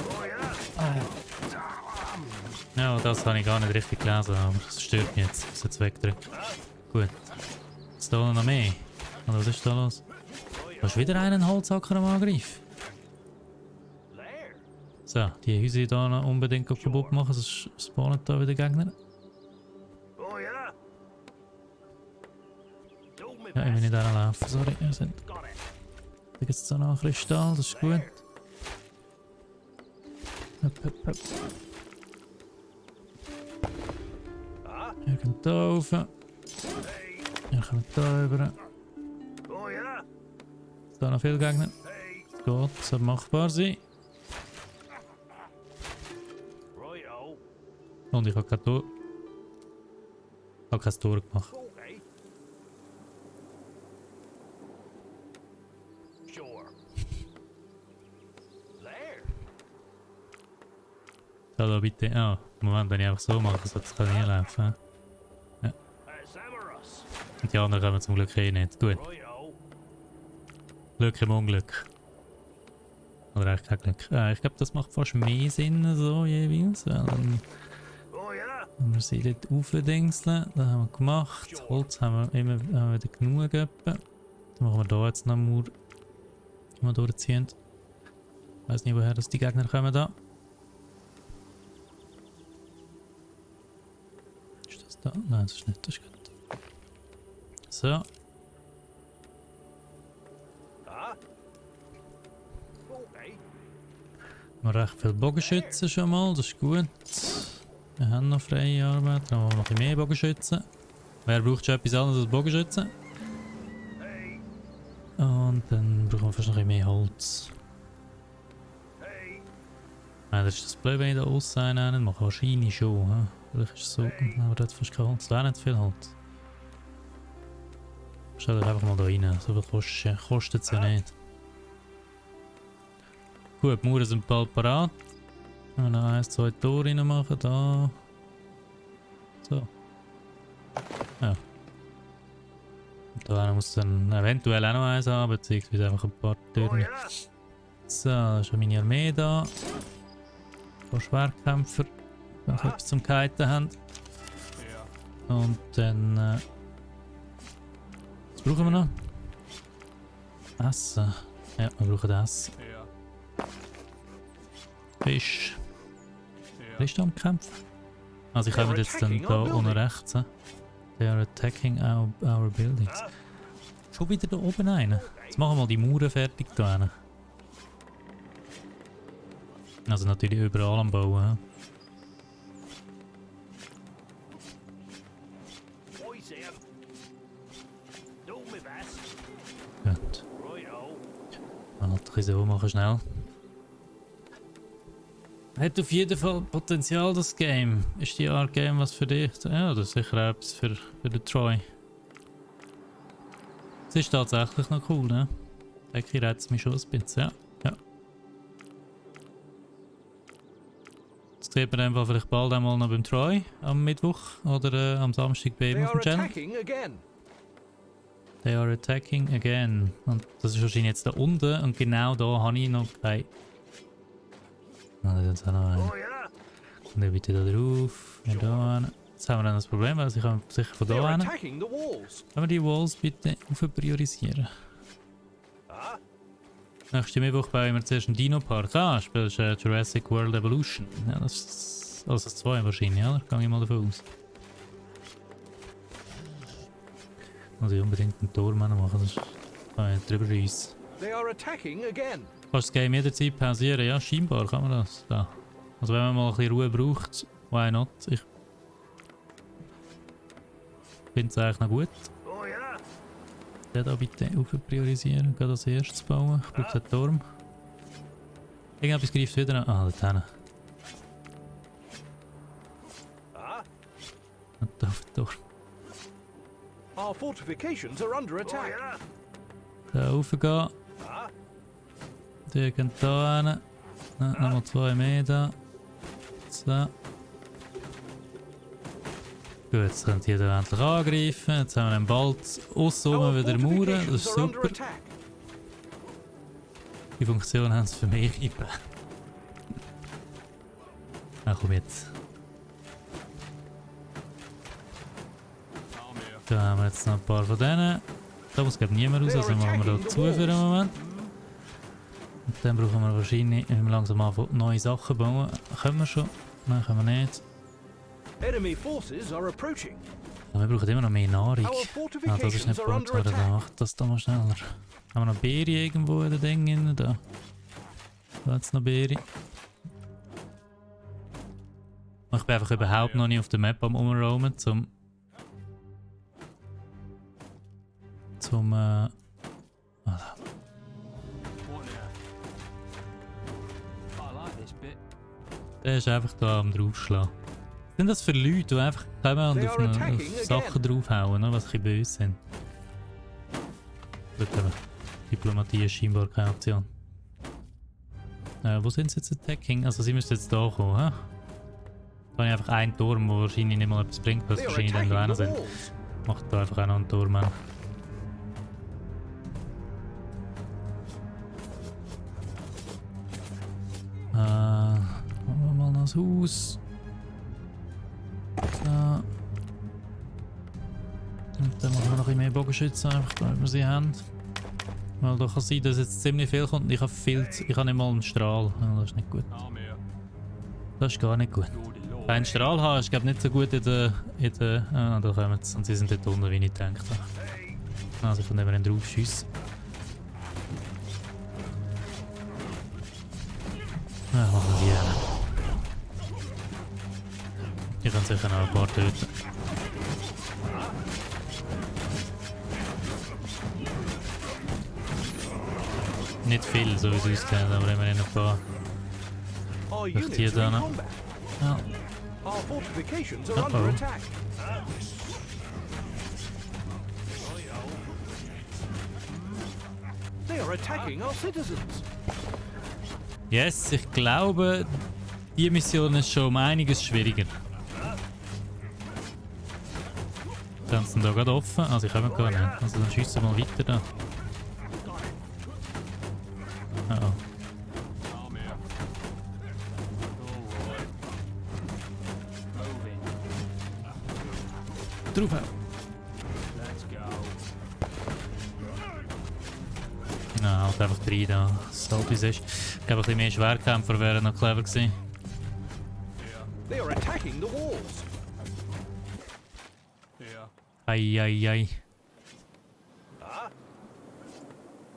Oh yeah. Ja, das habe ich gar nicht richtig gelesen, aber es stört mich jetzt. Ich muss jetzt wegdrücken. Gut. Ist da noch mehr? Oder was ist da los? Da ist wieder einen Holzhacker am Angriff. There. So, die Häuser hier noch unbedingt kaputt machen, sonst spawnen da wieder Gegner. Oh yeah. Ja, ich will nicht laufen, sorry. Da gibt es da noch einen Kristall, das ist gut. Hopp. Ihr könnt da rauf. Ihr kommt da rüber. Da noch viele Gegner. Das geht, das soll machbar sein. Und ich habe kein Tor. Ich habe kein Tor gemacht. Da bitte. Ah, Moment, wenn ich einfach so mache, sollte es nicht laufen. Ja. Und die anderen kommen zum Glück eh nicht. Gut. Glück im Unglück. Oder eigentlich kein Glück. Ich glaube, das macht fast mehr Sinn so jeweils. Wenn wir sie dort aufdingseln, das haben wir gemacht. Holz haben wir immer wieder genug. Dann machen wir da jetzt noch einen Mauer, den wir durchziehen. Ich weiß nicht, woher das die Gegner kommen da. Ist das da? Nein, das ist nicht. Das ist gut. So. Wir haben recht viele Bogenschützen schon mal, das ist gut. Wir haben noch freie Arbeit, dann haben wir noch ein bisschen mehr Bogenschützen. Wer braucht schon etwas anderes als Bogenschützen? Und dann brauchen wir fast noch ein bisschen mehr Holz. Nein, das ist das Blöde, wenn ich da aussen einen mache. Wahrscheinlich schon. He? Vielleicht ist es so, aber da hat fast kein Holz. Da wäre nicht viel Holz. Stell dich einfach mal da rein, so viel kostet es ja nicht. Gut, die Mauern sind bald parat. Wenn wir noch 1, 2 Tore rein machen, da. So. Ja. Und da muss dann eventuell auch noch eins haben, beziehungsweise einfach ein paar Türen. So, da ist schon meine Armee da. Ein paar Schwertkämpfer, wenn wir etwas zum Kiten haben. Und dann. Was brauchen wir noch? Essen. Ja, wir brauchen Essen. Fisch. Wer ist da am Kämpfen? Also ich komme jetzt dann da unten rechts. They are attacking our buildings. Schon wieder da oben rein. Jetzt machen wir mal die Mauern fertig da rein. Also natürlich überall am Bauen. Gut. Halt so machen schnell. Hat auf jeden Fall Potenzial, das Game. Ist die Art Game was für dich? Ja, das ist sicher etwas für den Troy. Es ist tatsächlich noch cool, ne? Ich reizt mich schon ein bisschen, ja. Das sieht man einfach vielleicht bald einmal noch beim Troy am Mittwoch oder am Samstag bei ihm auf dem Channel. They are attacking again. Und das ist wahrscheinlich jetzt da unten und genau da habe ich noch kein... Jetzt auch noch einen. Und dann bitte da drauf. Und da hin. Jetzt haben wir dann das Problem, weil ich kann sicher von da hin. Können wir die Walls bitte priorisieren? Nächste Mittwoch bauen wir zuerst einen Dino-Park. Ah, spielst Jurassic World Evolution. Ja, das ist also das 2 wahrscheinlich, oder? Gehe ich mal davon aus. Muss ich unbedingt einen Turm machen, das kann ich drüber reissen. Kannst das Game jederzeit pausieren? Ja, scheinbar kann man das. Da. Also wenn man mal ein bisschen Ruhe braucht, why not? Ich finde es eigentlich noch gut. Den da bitte priorisieren, gerade als erstes bauen. Ich brauche den Turm. Irgendetwas greift wieder an. Ah, dort hinten. Und da auf den Turm. Our fortifications are under attack. Da raufgehen. Die gehen da hin. Nochmal 2 mehr da. So. Gut, jetzt könnt ihr da endlich angreifen. Jetzt haben wir dann bald aussen wieder Mauern. Das ist super. Die Funktion haben sie für mich gegeben. Na komm jetzt. Da haben wir jetzt noch ein paar von denen. Da muss glaube ich niemand raus, also machen wir da zu für den Moment. Und dann brauchen wir wahrscheinlich, wenn wir langsam anfangen, neue Sachen bauen. Können wir schon? Nein, können wir nicht. Enemy forces are approaching. Ja, wir brauchen immer noch mehr Nahrung. Our Ah, das ist fortifications nicht are gebaut under worden. Da attack. macht das da mal schneller. Haben wir noch Beere irgendwo in den Dingen? Da. Da hat es noch Beere. Ich bin einfach überhaupt noch nicht auf der Map am Umroamen, zum What now? I like this bit. der ist einfach da am draufschlagen. Was sind das für Leute, die einfach kommen und They auf, are auf attacking Sachen draufhauen, ne, was ein bisschen böse sind? Gut, aber Diplomatie ist scheinbar keine Option. Wo sind sie jetzt attacking? Also sie müssen jetzt da kommen, hä? Da habe ich einfach einen Turm, der wahrscheinlich nicht mal etwas bringt, was They are wahrscheinlich dann da attacking einer the sind. walls. Macht da einfach auch noch einen Turm an. Machen wir mal noch das Haus. So. Und dann machen wir noch ein bisschen mehr Bogenschützen, einfach damit wir sie haben. Weil da kann sein, dass jetzt ziemlich viel kommt und ich habe ich habe nicht mal einen Strahl. Ja, das ist nicht gut. I'm here. Das ist gar nicht gut. Lordy Lord. Einen Strahl haben ist glaube nicht so gut in der... da kommen sie. Und sie sind dort unten, wie ich gedacht habe. Also ich kann immer drauf schiessen. Ja, machen wir die hin. Ich kann sicher noch ein paar töten. Nicht viel, so wie es aussieht, aber immerhin ein paar. Our Ligt units hier are in dan, hè? combat. Ja. Our fortifications are Uh-oh. under attack. They are attacking our citizens. Yes, ich glaube, die Mission ist schon um einiges schwieriger. Dann sind da gerade offen, also ich habe gar nicht. Also dann schiessen wir mal weiter da. Oh. I'm here. Alright. Moving. Drauf! Let's go. Na, halt einfach rein da, was halt ist. Ich glaube, ein bisschen mehr Schwerkämpfer wären noch clever gewesen. They are attacking the walls. Here. Eieiei.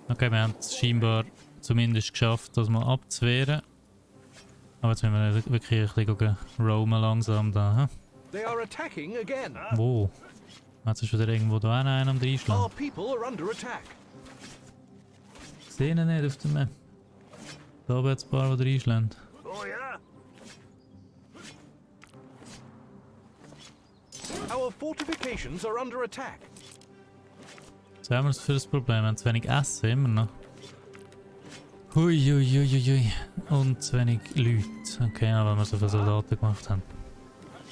Okay, wir haben es scheinbar zumindest geschafft, das mal abzuwehren. Aber jetzt müssen wir wirklich ein bisschen roamen langsam da. They are attacking again. Hm? Wo? Jetzt ist wieder irgendwo da einer am Our Reinschlagen. people are under attack. Ich sehe ihn nicht auf der Map. Da oben jetzt ein paar, die reinschlagen. Oh yeah. Our fortifications are under attack. Was haben wir für ein Problem? Wir haben zu wenig Essen immer noch. Hui, hui, hui, hui, hui. Und zu wenig Leute. Okay, ja, weil wir so viele Soldaten gemacht haben.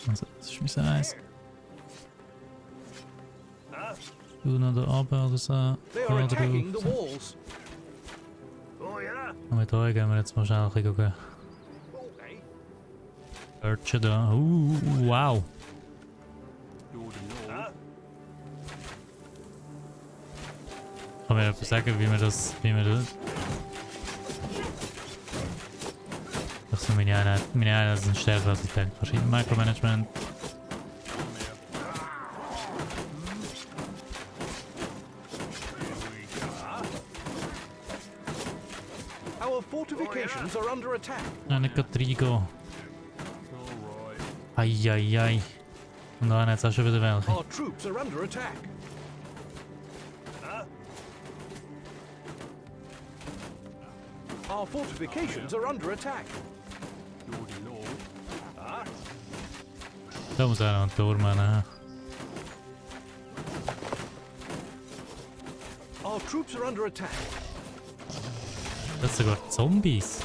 Also, das ist mein Eis. Du noch da oben oder so. They Da are attacking drauf. the walls. Oh yeah. Und mit euch gehen wir jetzt mal schnell ein bisschen Okay. searchen da. Wow. Lordy Lord. Kann mir etwas sagen, wie wir das... Ach so, meine Einheiten sind stärker als ich denke. Wahrscheinlich Micromanagement. Our fortifications are under attack. Nein, nicht gerade reingehen. Alright. Eieiei. Und da haben jetzt auch schon wieder welche. Our troops are under attack. Our fortifications are under attack. Lordy Lord. Da muss auch noch ein Turm haben. Our troops are under attack. Das sind sogar Zombies.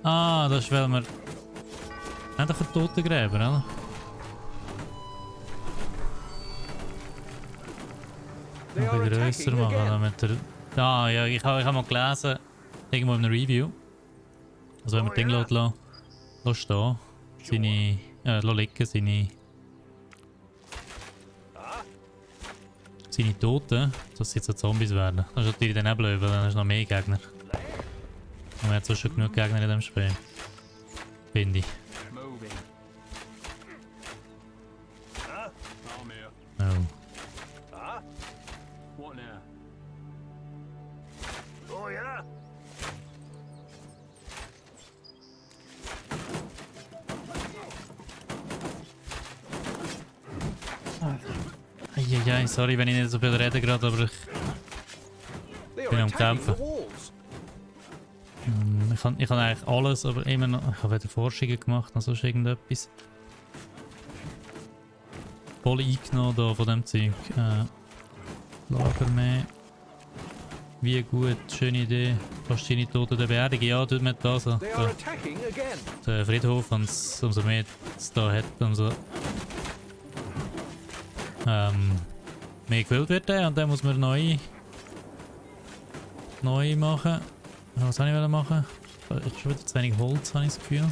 Ah, das ist, weil wir... Wir haben doch einen Totengräber, oder? They Noch are ein bisschen grösser attacking machen, again. damit er... Ah, ja, ich habe mal gelesen, irgendwo in einem Review. Also wenn man Ding lassen stehen, seine... liegen, seine Toten, dass sie jetzt so Zombies werden. Das ist natürlich dann auch blöd, weil dann hast du noch mehr Gegner. Und man hat so schon genug Gegner in dem Spiel. Finde ich. Moving. What now? Oh yeah. Eieiei, sorry, wenn ich nicht so viel rede gerade, aber They Bin are am attacking Kämpfen. the walls. ich kann eigentlich alles, aber immer noch... Ich habe weder Forschungen gemacht, noch sonst irgendetwas. Voll eingenommen da von dem Zeug. Lager mehr. Wie gut, schöne Idee. Fast deine Toten der beerdigen. Ja, tut mir das so. They are attacking again. Der Friedhof, umso mehr es da hat, umso mehr gefüllt wird der und dann muss man neu machen. Was soll ich machen? Ich habe schon wieder zu wenig Holz, habe ich das Gefühl.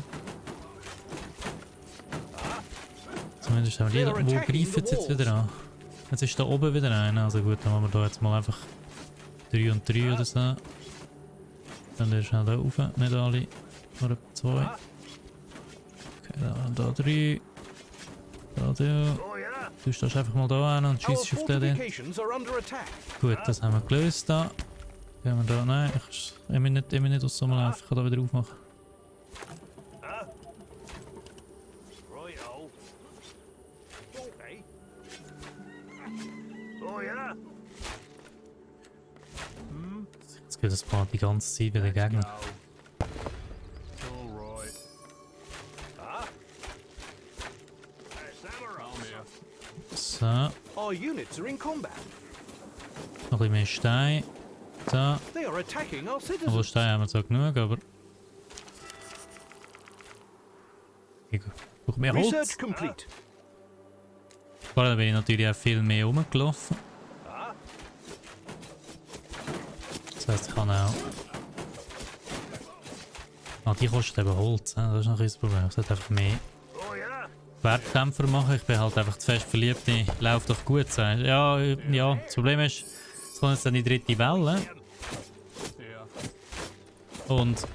Zumindest haben wir die. Wo greifen sie jetzt wieder an? Jetzt ist da oben wieder einer. Also gut, dann machen wir da jetzt mal einfach 3 und 3 oder so. Dann ist schnell da rauf, nicht alle. Nur etwa 2. Okay, da 3. Da du. Oh yeah. Du stehst einfach mal da hin und Our schießt auf den. fortifications are under attack. Gut, das haben wir gelöst da. Gehen wir da. Nein, ich will nicht aus so einem Lauf. Ich kann da wieder aufmachen. Righto. Okay. Oh yeah. Jetzt geht das Part die ganze Zeit wieder Let's Gegner. go. Alright. Calm here. So, noch Our units are in combat. ein bisschen mehr Stein. So, They are attacking our obwohl citizens. Stein haben wir zwar genug, aber... Ich brauche mehr Holz. Research complete. Vorher bin ich natürlich auch viel mehr rumgelaufen. Das heisst, ich kann auch... Ah, die kosten eben Holz, das ist noch ein bisschen das Problem. Ich sollte einfach mehr Oh yeah. Schwertkämpfer machen. Ich bin halt einfach zu fest verliebt in «Läuft doch gut» sein. Ja, ja, das Problem ist, es kommt jetzt dann die dritte Welle. Yeah. Und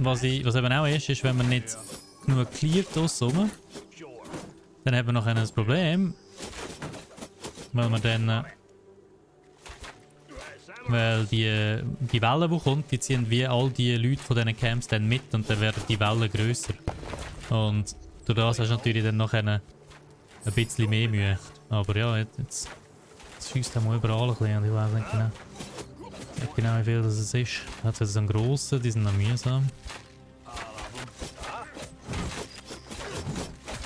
was eben auch ist, wenn man nicht genug cleart aussen, Sure. dann haben wir noch ein Problem. Weil man dann... weil die Welle, die kommt, die ziehen wie all die Leute von diesen Camps dann mit und dann werden die Wellen grösser. Und durch das hast du natürlich dann noch ein bisschen mehr Mühe. Aber ja, jetzt schießt er mal überall ein bisschen und ich weiß nicht genau wie viel das ist. Hat jetzt so einen grossen, die sind noch mühsam.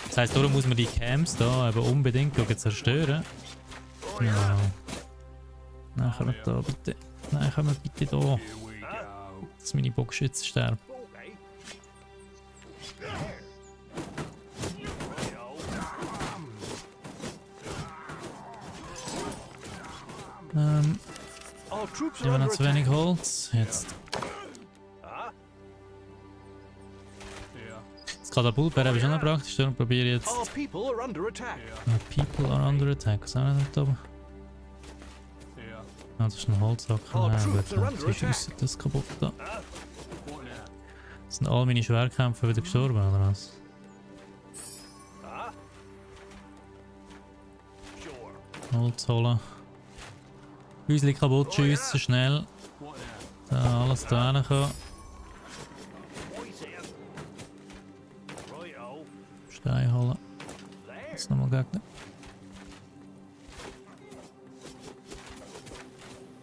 Das heisst, darum muss man die Camps da eben unbedingt zerstören. Ja. Nein, kommen wir da bitte. Nein, kommen wir bitte da. Here we go. Dass meine Bogenschützen sterben. Okay. Our troops Ich are habe under noch zu wenig attack. Holz. Jetzt. Yeah. Das Katapultbär habe ich schon noch praktisch. Darum probiere ich jetzt. Our people are under attack. People are under attack. Was haben wir denn da oben? Yeah. Ah, das ist ein Holzsack. Our Nein, troops gut. are Ja, under sie attack. schiessen das kaputt da. What now? Sind all meine Schwerkämpfer wieder gestorben oder was? Sure. Holz holen. Häusli kaputt schiessen, schnell. What now? Da alles da reinkommen. Poison. Righto. Stein holen. There. Jetzt nochmal Gegner.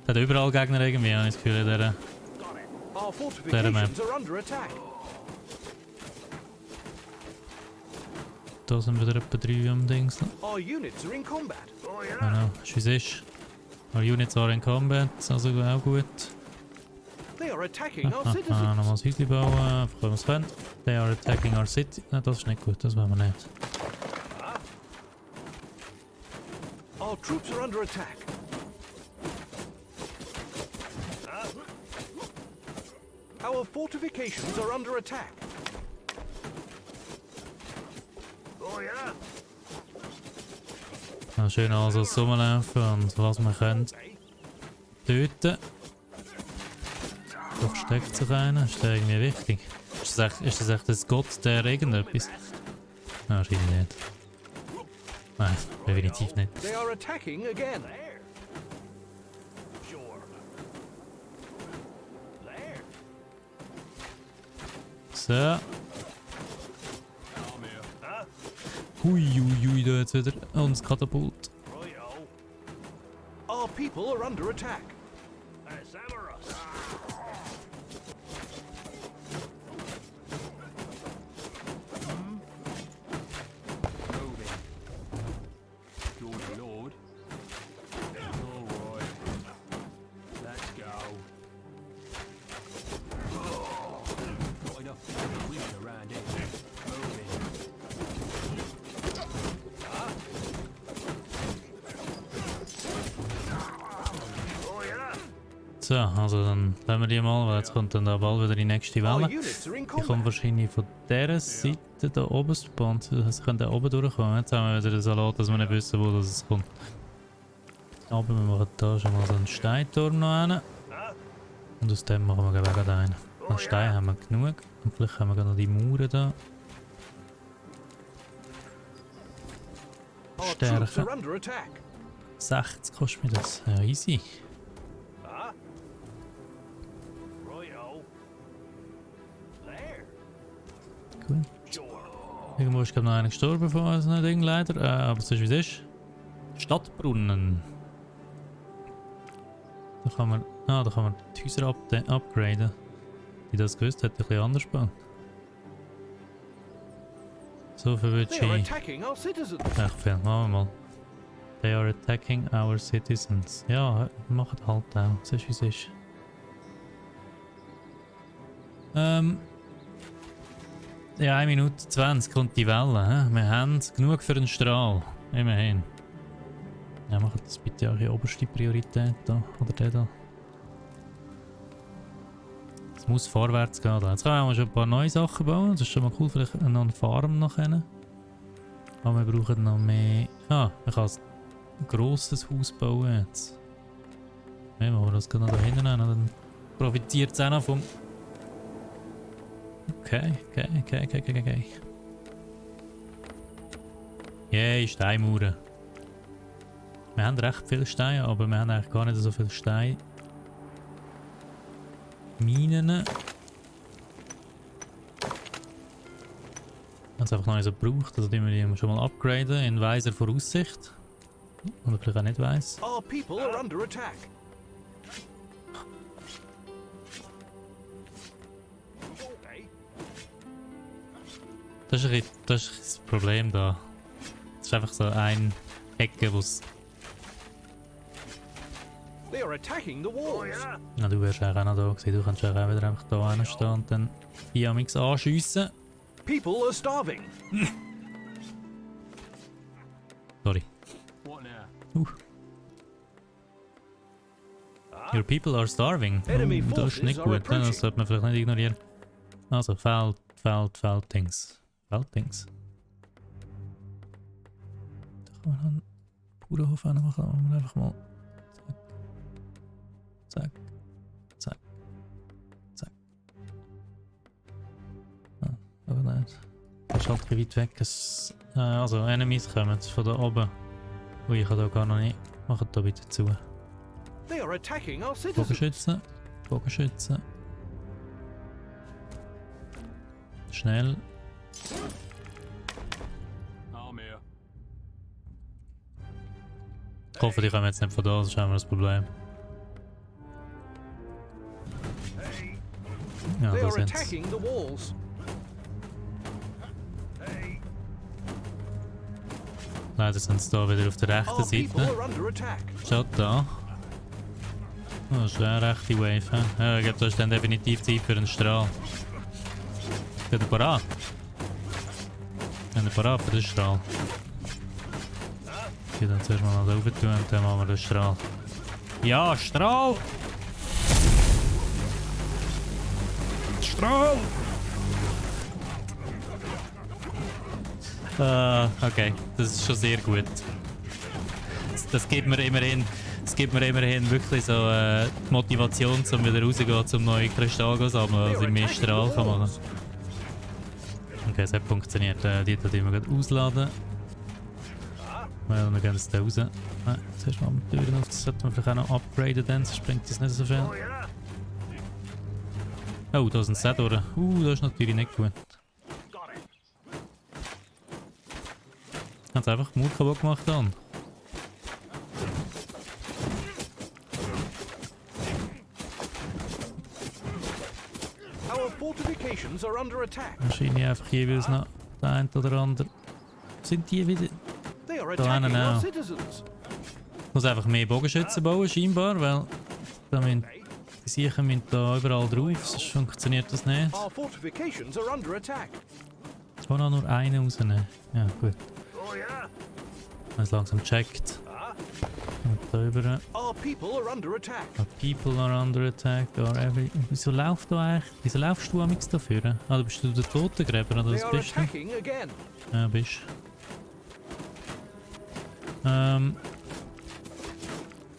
Da hat überall Gegner irgendwie, habe ich das Gefühl, in dieser. Our fortifications map. are under attack. Da sind wieder etwa 3 am Dings. Our units are in combat. Oh Genau, ist wie es ist. Our units are in combat, also auch gut. They are attacking our Nochmal citizens. das Häuschen bauen, einfach wenn wir es können. They are attacking our city. Nein, das ist nicht gut, das wollen wir nicht. Our troops are under attack. Our fortifications are under attack. Oh yeah. Ja, schön also rumlaufen und was wir können töten. Da versteckt sich einer, ist der irgendwie wichtig? Ist das echt ein Gott, der irgendetwas? Nein, wahrscheinlich nicht. Nein, definitiv nicht. They are attacking again. So. Arm here. Hui, da jetzt wieder uns Katapult. Righto. Our people are under attack. Samarus. Moving. Lord, Lord. Alright. Let's go. Got enough wind around it. Moving. So, also dann lassen wir die mal, weil jetzt kommt dann da bald wieder die nächste Our Welle. units are in Die kommt combat. wahrscheinlich von dieser Seite da oben spawnt. Das heißt, sie können da oben durchkommen. Jetzt haben wir wieder den Salat, dass wir nicht wissen, wo das kommt. Aber wir machen da schon mal so einen Steinturm noch hin. Und aus dem machen wir gleich einen. An Stein haben wir genug. Und vielleicht haben wir gerade noch die Mauern da. Our troops Stärken. are under attack. 60 kostet mir das. Ja, easy. Righto. There. Gut. Irgendwo ist glaube noch einer gestorben von unseren Ding leider. Aber es ist wie es ist. Stadtbrunnen. Da kann man die Häuser upgraden. Die das gewusst hat, ein bisschen anders bauen. So viel wird They are schön. attacking our citizens. Echt viel. Machen wir mal. They are attacking our citizens. Ja, machen halt auch. Es ist wie es ist. Ja, 1 Minute 20 kommt die Welle. He? Wir haben genug für einen Strahl. Immerhin. Ja, macht das bitte auch die oberste Priorität da. Oder der da. Es muss vorwärts gehen. Da. Jetzt können wir schon ein paar neue Sachen bauen. Das ist schon mal cool. Vielleicht noch eine Farm noch hin. Aber wir brauchen noch mehr. Ah, ich kann ein grosses Haus bauen jetzt. Ja, machen wir das gerade noch da hinten hin. Dann profitiert es auch noch vom. Okay. Yay, Steinmauern. Wir haben recht viele Steine, aber wir haben eigentlich gar nicht so viele Steine. Minen. Wenn es einfach noch nicht so braucht, also die wir schon mal upgraden in weiser Voraussicht. Oder vielleicht auch nicht weiss. Our people are under attack. Okay. Das ist das Problem da. Das ist einfach so ein Ecke, wo es. They are attacking the walls. Na, du wärst eigentlich auch noch da gewesen. Du kannst eigentlich auch wieder einfach da hinstehen und dann Biamix anschiessen. People are starving. Sorry. What now? Your people are starving. Enemy Das ist nicht forces are gut, ne? Das approaching. sollte man vielleicht nicht ignorieren. Also, Felddings. Felddings. Da kann man einen Bauernhof machen, aber wir einfach mal. Zack. Zack. Zack. Ah, aber nicht. Das ist halt ein bisschen weit weg. Also, Enemies kommen von da oben. Ui, ich kann da gar noch nicht. Macht da bitte zu. They are attacking our citizens. Bogenschützen. Bogenschützen. Schnell. Arm here. Ich hoffe, die kommen jetzt nicht von da, sonst haben wir das Problem. Ja, They da are sind sie. attacking the walls. Leider sind sie da wieder auf der rechten Our people Seite. are under attack. Schaut da. Oh, das ist eine rechte Wave. He? Ja, ich glaube, da ist dann definitiv Zeit für einen Strahl. Geht er parat? Geht er parat für den Strahl? Okay, dann zuerst mal da rauf tun und dann machen wir den Strahl. Ja, Strahl! Strahl! Okay, das ist schon sehr gut. Das gibt mir immerhin, wirklich so die Motivation, um wieder rauszugehen, zum neuen Kristall zu sammeln, They also are ich mehr attacking Strahl the kann machen. walls. Okay, es hat funktioniert. Die tun wir gerade ausladen. Weil wir gehen jetzt da raus. Zuerst mal die Türen auf, das sollten wir vielleicht auch noch upgraden, dann sonst bringt das nicht so viel. Oh, da ist ein Set durch. Das ist natürlich nicht gut. Hat einfach die Mauer kaputt gemacht dann. Our fortifications are under attack. Wahrscheinlich einfach jeweils noch der eine oder andere. Sind die wieder... They are Da attacking einen our auch. citizens. Ich muss einfach mehr Bogenschützen bauen, scheinbar, weil da müssen, die Siechen müssen da überall drauf, sonst funktioniert das nicht. Our fortifications are under attack. Ich kann auch nur einen rausnehmen. Ja, gut. Wenn es langsam checkt. Und da über. Our people are under attack. People are under attack. Or every... Wieso läuft da eigentlich? Wieso laufst du amigs dafür? Ah, bist du der Totengräber oder They was are bist du? attacking again. Ja, bist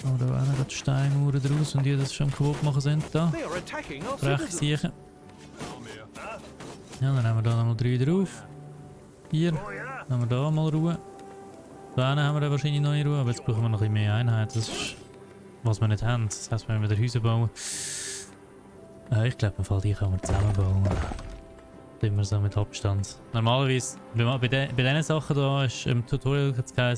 Oh, da werden gerade Steinmauern draus und die das schon kaputt machen sind da. They are attacking our Recht citizens. sicher. I'm here. Ja, dann haben wir da nochmal 3 drauf. 4. Dann haben wir da mal Ruhe. Da hinten haben wir dann wahrscheinlich noch in Ruhe, aber jetzt brauchen wir noch ein bisschen mehr Einheit. Das ist, was wir nicht haben. Das heisst, wenn wir wieder Häuser bauen. Ich glaube, im Fall die können wir zusammenbauen. Immer so mit Abstand. Normalerweise, bei diesen Sachen da ist im Tutorial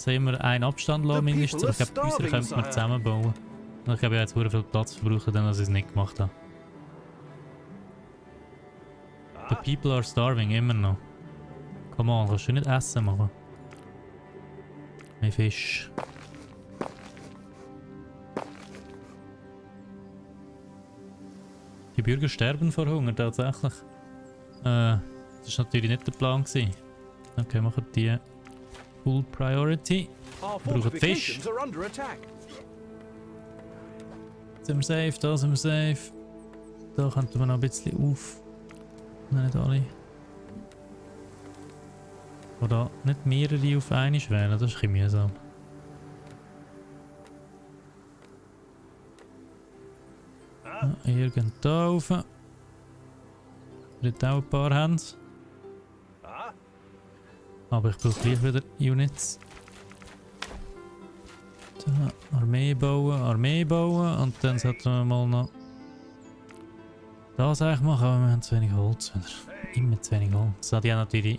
immer einen Abstand lassen, mindestens. Aber ich glaube, Häuser könnte man zusammenbauen. Und ich glaube, ich habe jetzt sehr viel Platz verbraucht, als ich es nicht gemacht habe. The people are starving, immer noch. Come on, kannst du nicht Essen machen? Mehr Fisch. Die Bürger sterben vor Hunger, tatsächlich. Das war natürlich nicht der Plan gewesen. Okay, machen die Full Priority. Our Brauchen Fisch. fortifications are under attack. Sind wir safe, da sind wir safe. Da könnten wir noch ein bisschen auf. Nein, nicht alle. Oder nicht mehrere auf einmal wählen, das ist ein bisschen mühsam. Ja, irgend da rauf. Dort auch ein paar haben. Aber ich brauche gleich wieder Units. Da, Armee bauen und dann sollten wir mal noch das eigentlich machen, aber wir haben zu wenig Holz wieder. Immer zu wenig Holz. Das hat ja natürlich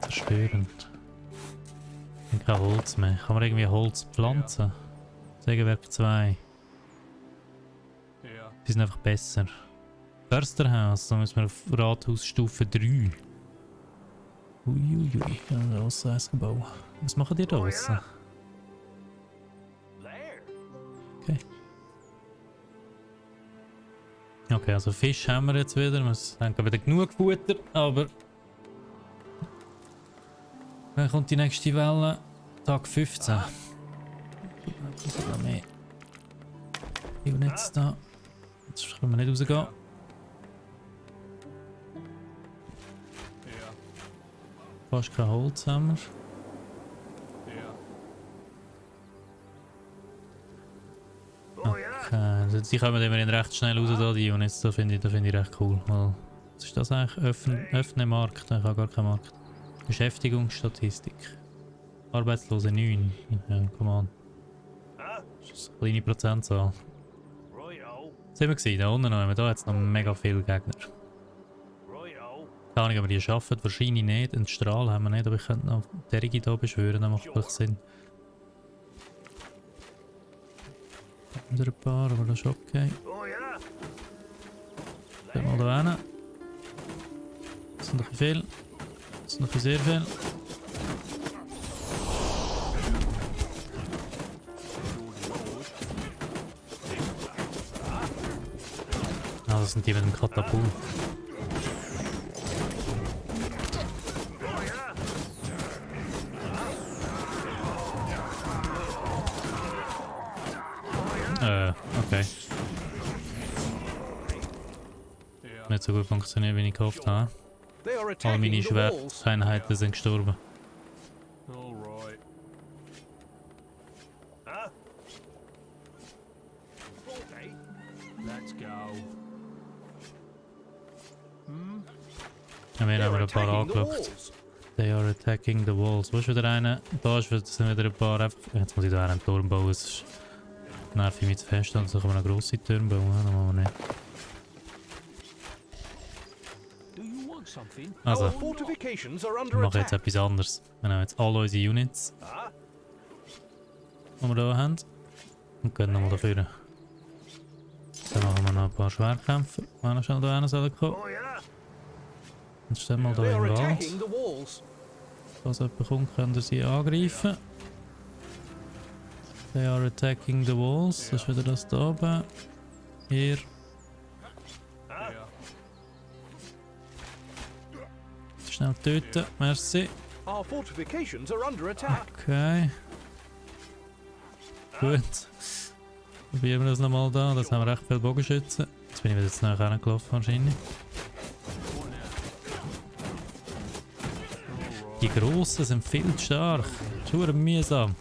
zerstörend. Ich habe kein Holz mehr. Kann man irgendwie Holz pflanzen? Sägewerk 2. Yeah. Die sind einfach besser. Försterhaus, da müssen wir auf Rathausstufe 3. Uiuiui, ja, das ist ein Gebäude. Was machen die da draussen? Okay. Okay, also Fisch haben wir jetzt wieder. Wir haben wieder genug Futter, aber... Dann kommt die nächste Welle. Tag 15. Mehr Units da. Jetzt können wir nicht rausgehen. Yeah. Fast kein Holz haben wir. Yeah. Okay, also die kommen immerhin recht schnell raus, da, die Units. Das finde ich recht cool. Weil, was ist das eigentlich? Öffnen Markt? Ich habe gar keinen Markt. Beschäftigungsstatistik. Arbeitslose 9. Ja, come on. Das ist eine kleine Prozentzahl. Was haben wir gesehen? Da unten noch haben wir da jetzt noch mega viele Gegner. Keine Ahnung, ob wir die schaffen. Wahrscheinlich nicht. Einen Strahl haben wir nicht, aber ich könnte noch derige hier beschwören. Das macht vielleicht Sinn. Haben wir ein paar, aber das ist okay. Gehen mal da hin. Das sind noch ein viel. Das sind noch sehr viel. Ah, das sind die mit dem Katapult. Okay. Yeah. Nicht so gut funktioniert, wie ich gehofft habe. They are All attacking meine the walls. Schwerteinheiten sind gestorben. All right. Let's go. Ja, wir They haben are ein paar attacking the angeschaut. walls. They are attacking the walls. Wo ist wieder einer? Da sind wieder ein paar einfach... Jetzt muss ich da einen Turm bauen. Es ist nerv ich mich zu fest, also können wir eine grosse Türme bauen, das machen wir nicht. Do you want something? Also, Our fortifications are wir under machen jetzt attack. etwas anderes. Wir nehmen jetzt alle unsere Units, Ah, die wir hier haben, und gehen nochmal dafür. Dann machen wir noch ein paar Schwertkämpfer, wenn er schnell da rein soll kommen. oh yeah. Jetzt stehen wir They hier are im Wald. attacking the walls. Falls jemand kommt, könnt ihr sie angreifen. They are attacking the walls. Das ist wieder das da oben. Hier. Yeah. Schnell töten. Merci. Our fortifications are under attack. Okay. Gut. Probieren wir das nochmal da. Das haben wir recht viele Bogenschützen. Jetzt bin ich wieder zu nahe gelaufen wahrscheinlich. Die Grossen sind viel zu stark. Das ist verdammt mühsam.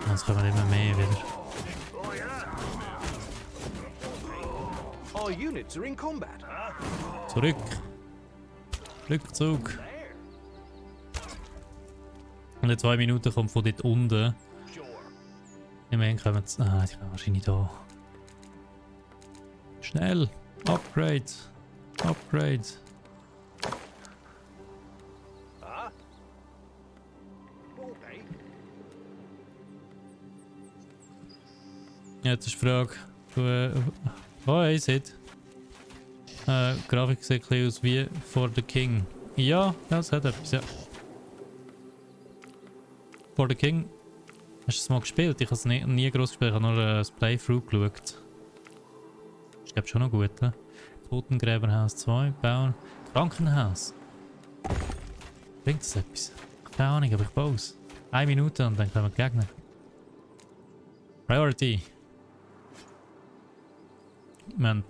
Jetzt kommen immer mehr wieder. Our units are in combat. Zurück. Rückzug. Und in 2 Minuten kommt von dort unten. Immerhin kommen sie. Ah, die kommen wahrscheinlich da. Schnell! Upgrade! Upgrade! Ah. Okay. Jetzt ist die Frage. Oh, ihr seht. Grafik sieht ein bisschen aus wie For the King. Ja, das hat etwas, ja. For the King. Hast du es mal gespielt? Ich habe es nie groß gespielt, ich habe nur das Playthrough geschaut. Ich glaube schon noch gut, ne? Totengräberhaus 2, bauen. Krankenhaus. Bringt das etwas? Keine Ahnung, aber ich baue es. 1 Minute und dann kommen die Gegner. Priority. Wir haben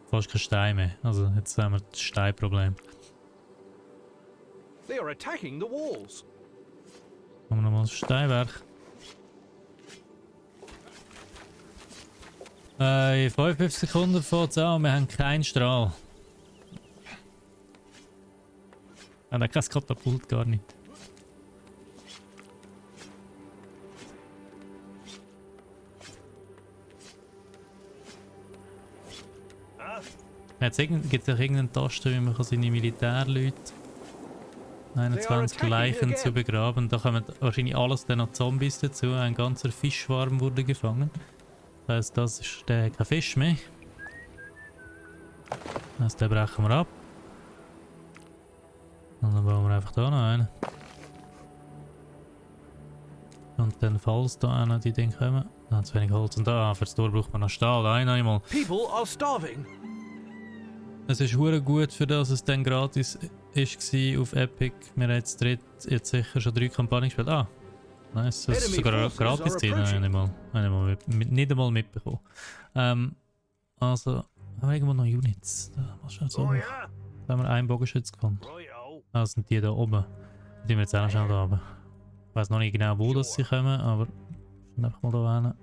fast keine Steine mehr. Also jetzt haben wir das Steinproblem. They are attacking the walls. Haben wir nochmal das Steinwerk. In 55 Sekunden fängt es an und wir haben keinen Strahl. Wir haben kein Katapult, gar nicht. Gibt es auch irgendeine Taste, wie man seine Militärleute 21 Leichen zu begraben? Da kommen wahrscheinlich alles dann noch Zombies dazu. Ein ganzer Fischschwarm wurde gefangen. Das heisst, das ist kein Fisch mehr. Das heisst, den brechen wir ab. Und dann bauen wir einfach da noch einen. Und dann, falls da einer die Dinge kommen, dann hat es wenig Holz. Und da, für das Tor braucht man noch Stahl. Einmal. People are starving. Es ist hure gut, für das es dann gratis war auf Epic. Wir haben jetzt sicher schon 3 Kampagnen gespielt. Ah, nice. Das ist sogar gratis Zeit. Nicht einmal mitbekommen. Also, haben wir irgendwo noch Units? Da, was schon so. Oh Da yeah. haben wir einen Bogenschütz gefunden. Righto. Ah, das sind die da oben. Die wir jetzt auch noch schnell da oben. Ich weiß noch nicht genau, wo das sie kommen, aber einfach mal da hin.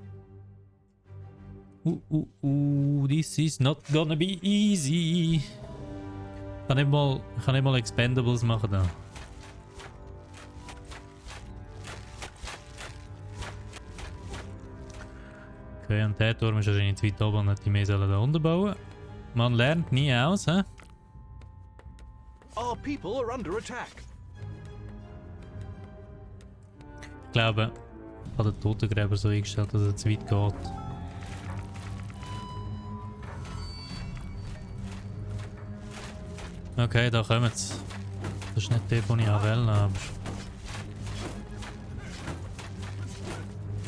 This is not gonna be easy. Ich kann nicht mal Expendables machen da. Okay, und der Turm ist wahrscheinlich zu weit oben und hätte die mehr sollen da unten bauen. Man lernt nie aus, hä? Our people are under attack. Ich glaube, ich habe den Totengräber so eingestellt, dass er zu weit geht. Okay, da kommen sie. Das ist nicht der, den ich wählen, aber...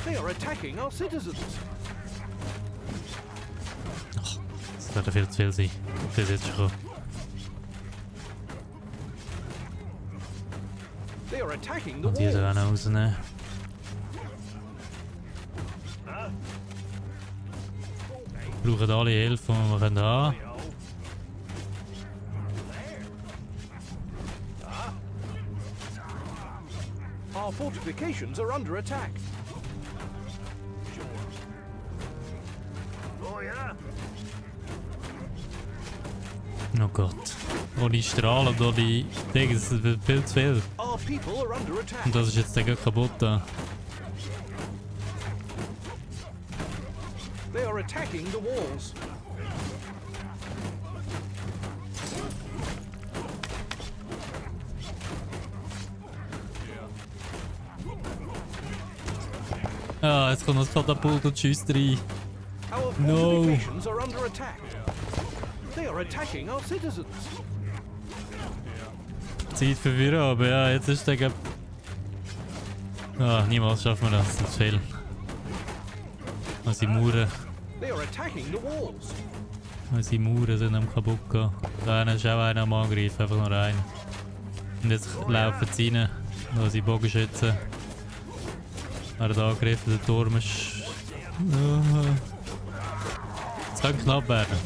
They are attacking our citizens. Ach, das wird viel zu viel sein. Das ist jetzt schon. They are attacking the Und die da auch noch walls. rausnehmen. Wir brauchen alle Hilfe, die wir haben können. Our fortifications are under attack. Oh yeah. Oh Gott. ohne Strahlen und ohne Dinge, das ist viel zu viel. Our people are under attack. Und das ist jetzt dann kaputt da. They are attacking the walls. Ah, jetzt kommt das Katapult und schießt rein. Our No. fortifications are under attack. They are attacking our citizens. Zeit für Führer, aber ja, jetzt ist der... Ah, niemals schaffen wir das, das ist viel. Unsere Mauern, They are attacking the walls. unsere Mauern sind am kaputt gehen. Da ist auch einer am Angreifen, einfach nur einer. Und jetzt laufen sie rein, unsere Bogenschützen. Werden angegriffen, der Turm ist... Es kann knapp werden.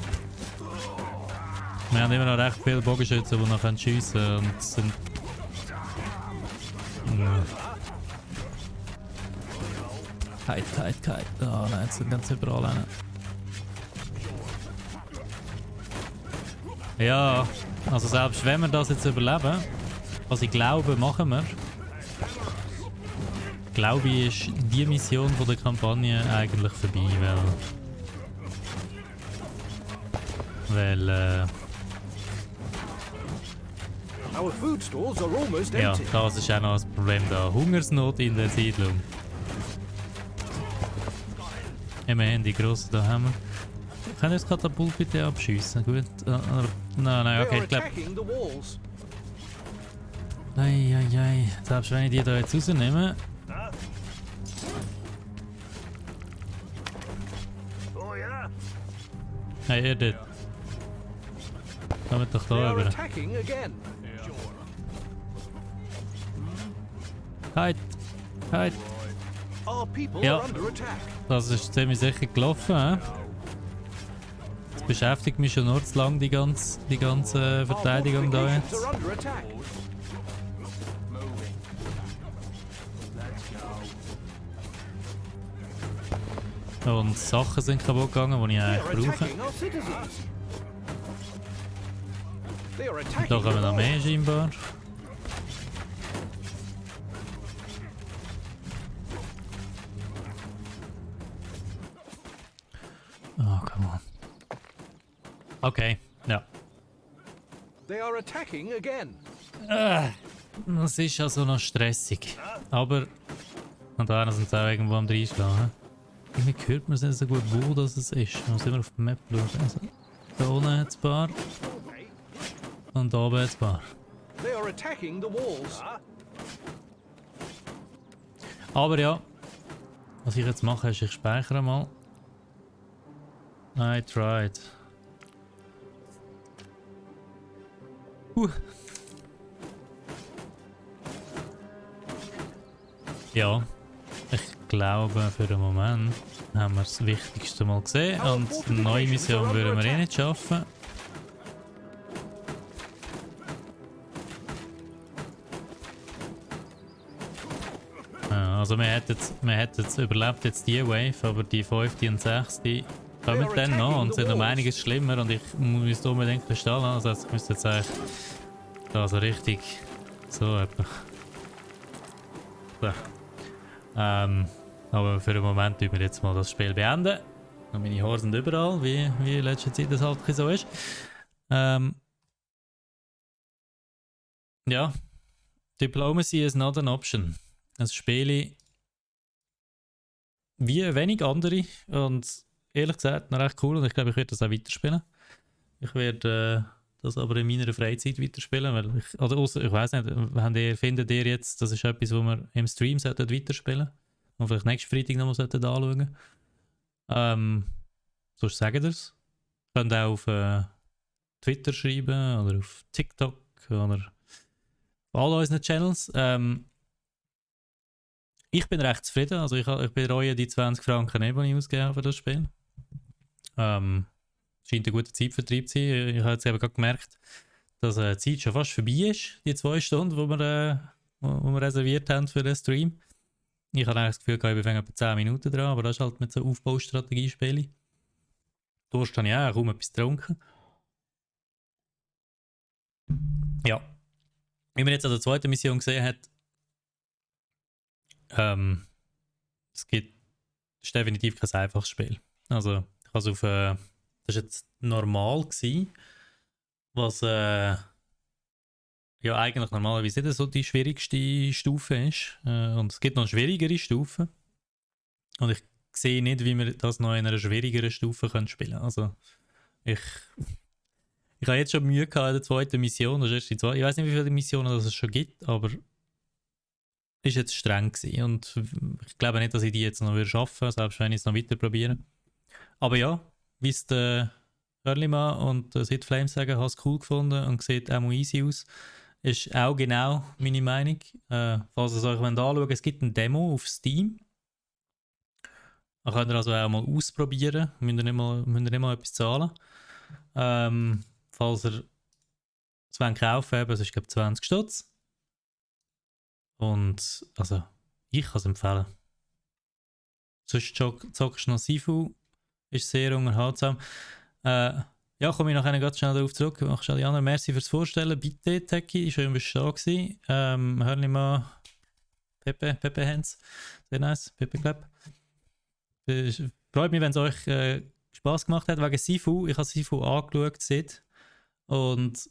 Wir haben immer noch recht viele Bogenschützen, die noch schiessen können und sind... Kite. Oh nein, jetzt sind ganz überall rein. Ja, also selbst wenn wir das jetzt überleben, was ich glaube, machen wir, glaube ich, ist die Mission von der Kampagne eigentlich vorbei, weil Our food stores are almost ja, empty. das ist auch noch das Problem da. Hungersnot in der Siedlung. Immerhin die grossen da haben wir. Können wir das Katapult bitte abschiessen? Gut. Nein, They okay, are ich glaube. attacking the walls. Eieiei. Selbst wenn ich die da jetzt rausnehme. Hey, ihr dort. Kommt doch They da are rüber. attacking again. Halt! Our people Ja. are under attack. Das ist ziemlich sicher gelaufen, hä? Das beschäftigt mich schon nur zu lang, die ganze Our Verteidigung da fortifications jetzt. are under attack. Moving. Let's go. Und Sachen sind kaputt gegangen, die ich They are eigentlich brauche. attacking our citizens. They are attacking Da the kommen noch mehr walls. scheinbar. Oh, come on. Okay, ja. They are attacking again. Das ist also noch stressig. Aber und da sind sie auch irgendwo am Reinschlagen. Irgendwie hört man es nicht so gut, wo das ist. Man muss immer auf die Map schauen. Also, da unten hat es ein paar. Und da oben hat es ein paar. They are attacking the walls. Aber ja, was ich jetzt mache, ist, ich speichere mal. I tried. Ja, ich glaube, für den Moment haben wir das Wichtigste mal gesehen. Und eine neue Mission würden wir eh nicht schaffen. Ja, also wir hätten jetzt überlebt jetzt die Wave, aber die 5. und 6. kommen dann noch und sind um einiges schlimmer und ich müsste unbedingt Kristall haben. Also ich müsste jetzt eigentlich da so richtig so etwa. So. Aber für den Moment tun wir jetzt mal das Spiel beenden. Und meine Haare sind überall, wie in letzter Zeit das halt so ist. Ja, Diplomacy is not an option. Ein Spiel wie wenig andere und ehrlich gesagt noch recht cool und ich glaube, ich werde das auch weiterspielen. Ich werde das aber in meiner Freizeit weiterspielen, weil ich weiß nicht, findet ihr jetzt, das ist etwas, wo wir im Stream weiterspielen sollten und vielleicht nächsten Freitag noch mal anschauen. Sonst sagt ihr es. Ihr könnt auch auf Twitter schreiben oder auf TikTok oder auf all unseren Channels. Ich bin recht zufrieden, also ich bereue die 20 Franken nicht, die ich ausgegeben habe für das Spiel. Scheint ein guter Zeitvertrieb zu sein. Ich habe jetzt eben gerade gemerkt, dass die Zeit schon fast vorbei ist, die 2 Stunden, die wir reserviert haben für den Stream. Ich habe eigentlich das Gefühl, ich bin etwa 10 Minuten dran, aber das ist halt mit so Aufbaustrategie-Spielen. Durst habe ich auch kaum etwas getrunken. Ja. Wie man jetzt an der zweiten Mission gesehen hat, es ist definitiv kein einfaches Spiel. Also, ich habe auf, das war jetzt normal gewesen, was ja eigentlich normalerweise nicht so die schwierigste Stufe ist. Und es gibt noch schwierigere Stufen. Und ich sehe nicht, wie wir das noch in einer schwierigeren Stufe spielen können. Also, ich habe jetzt schon Mühe gehabt in der zweiten Mission. Das ist erst die zweite. Ich weiß nicht, wie viele Missionen es schon gibt, aber ist jetzt streng gewesen. Und ich glaube nicht, dass ich die jetzt noch schaffen würde, selbst wenn ich es noch weiter probiere. Aber ja, wie es der Hörlimann und Sid Flames sagen, habe es cool gefunden und sieht auch easy aus. Ist auch genau meine Meinung. Falls ihr es euch anschauen wollt, es gibt eine Demo auf Steam. Da könnt ihr also auch mal ausprobieren. Müsst ihr nicht mal etwas zahlen. Falls ihr es kaufen wollt, es ist glaube ich 20 Stutz. Und also, ich kann es empfehlen. Sonst zockst du noch Sifu. Ist sehr unterhaltsam. Ja, komme ich nachher ganz schnell darauf zurück. Mach schnell die anderen. Merci fürs Vorstellen. Bitte, Techie, schön, dass du da gewesen. Hör mal Pepe Hands. Sehr nice. Pepe Clap. Freut mich, wenn es euch Spass gemacht hat. Wegen Sifu. Ich habe Sifu angeschaut, seht. Und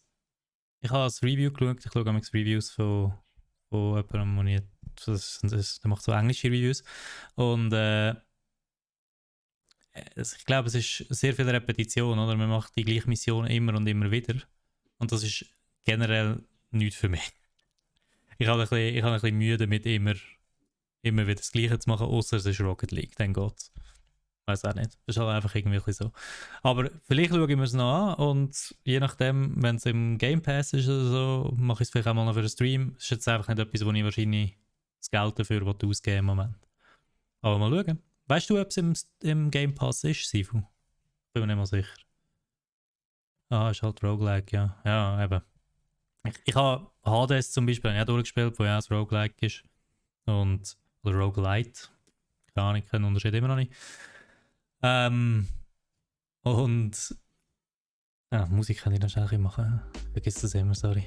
ich habe das Review geschaut. Ich schaue manchmal Reviews von jemandem, der macht so englische Reviews. Und ich glaube, es ist sehr viel Repetition, oder? Man macht die gleiche Mission immer und immer wieder. Und das ist generell nichts für mich. Ich habe ein bisschen Mühe damit, immer wieder das Gleiche zu machen, außer es ist Rocket League, dann geht's. Weiß auch nicht. Das ist halt einfach irgendwie ein bisschen so. Aber vielleicht schaue ich mir es noch an und je nachdem, wenn es im Game Pass ist oder so, mache ich es vielleicht auch mal noch für einen Stream. Das ist jetzt einfach nicht etwas, wo ich wahrscheinlich das Geld dafür ausgeben im Moment. Aber mal schauen. Weißt du, ob es im Game Pass ist, Sifu? Bin mir nicht mal sicher. Ah, ist halt Roguelike, ja. Ja, eben. Ich habe Hades zum Beispiel ja durchgespielt, wo ja ein Roguelike ist. Oder Roguelite. Keine Ahnung, ich kenne den Unterschied immer noch nicht. Und Musik kann ich dann schnell machen. Vergiss das immer, sorry.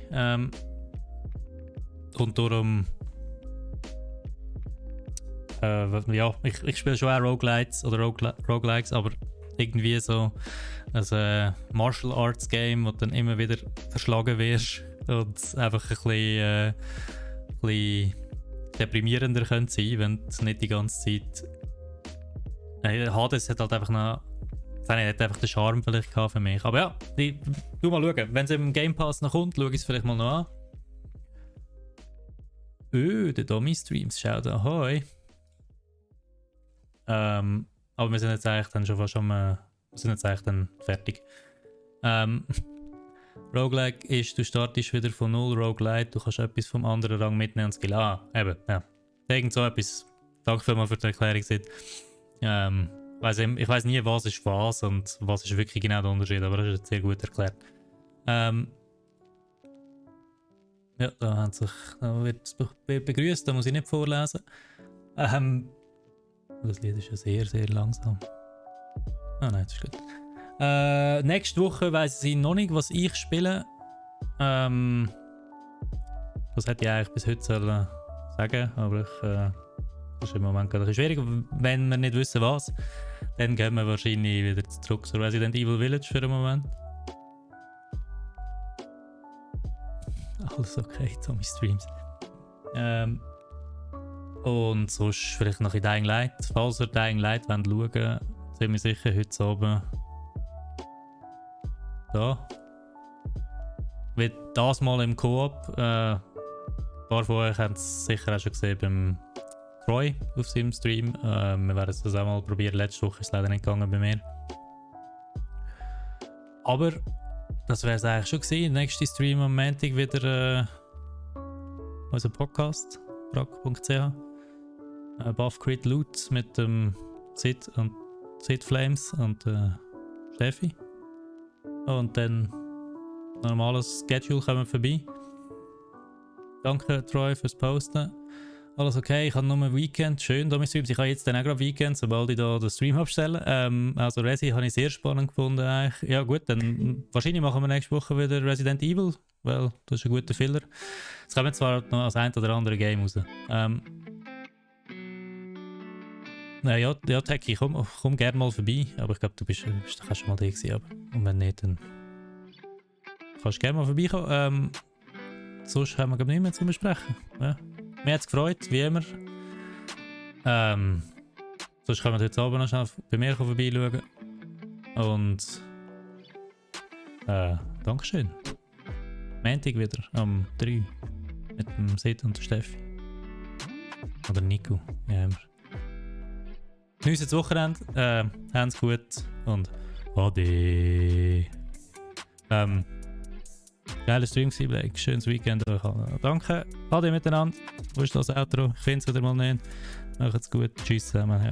Und darum ja, ich spiele schon auch Roguelites oder Roguelikes, aber irgendwie so ein Martial Arts Game, wo du dann immer wieder verschlagen wirst und einfach ein bisschen deprimierender könnte sein, wenn es nicht die ganze Zeit... Hades hat halt einfach noch... hat einfach den Charme vielleicht gehabt für mich. Aber ja, du mal schauen. Wenn es im Game Pass noch kommt, schau ich es vielleicht mal noch an. Der Domi-Streams, schaut ahoi. Aber wir sind jetzt eigentlich dann schon fast wir sind jetzt eigentlich dann fertig. Roguelike ist, du startest wieder von null, Roguelite, du kannst etwas vom anderen Rang mitnehmen und Skill. Eben, ja. Irgend so etwas. Danke vielmals für die Erklärung. Ich weiss nie, was ist was und was ist wirklich genau der Unterschied, aber das ist jetzt sehr gut erklärt. Ja, da wird es begrüßt, da muss ich nicht vorlesen. Das Lied ist ja sehr, sehr langsam. Nein, das ist gut. Nächste Woche weiss ich noch nicht, was ich spiele. Das hätte ich eigentlich bis heute sollen sagen, aber das ist im Moment ein bisschen schwierig. Wenn wir nicht wissen, was, dann gehen wir wahrscheinlich wieder zurück zu Resident Evil Village für den Moment. Alles okay, Tommy Streams. Und sonst vielleicht noch in Dying Light. Falls ihr Dying Light wollt schauen, sind wir sicher heute oben da. Wird das mal im Koop. Ein paar von euch haben es sicher auch schon gesehen beim Troy auf seinem Stream. Wir werden es das auch mal probieren. Letzte Woche ist es leider nicht gegangen bei mir. Aber das wäre es eigentlich schon gewesen. Nächste Stream am Montag wieder unser Podcast, brack.ch. Buff Crit Loot mit dem Sid Flames und Steffi. Und dann normales Schedule kommen vorbei. Danke Troy fürs Posten. Alles okay, ich habe nur ein Weekend. Schön, da Streams. Ich habe jetzt dann auch gerade Weekend, sobald ich da den Stream abstelle. Also Resi habe ich sehr spannend gefunden eigentlich. Ja gut, dann wahrscheinlich machen wir nächste Woche wieder Resident Evil. weil das ist ein guter Filler. Es kommt zwar noch als ein oder andere Game raus. Ja, Techie, komm gerne mal vorbei. Aber ich glaube, du kannst schon mal da gewesen. Und wenn nicht, dann kannst du gerne mal vorbeikommen. Sonst haben wir glaube ich nicht mehr zu besprechen. Ja. Mir hat es gefreut, wie immer. Sonst können wir heute Abend noch schnell bei mir vorbeischauen. Und Dankeschön. Montag wieder am 3 mit dem Sid und der Steffi. Oder Nico, wie immer. Geniessen das Wochenende, habt's gut und Ade. Geiler Stream gewesen, Blake. Schönes Weekend euch allen. Danke, Ade miteinander. Wo ist das Outro? Ich finde es wieder mal nicht. Macht's gut. Tschüss zusammen. Ja.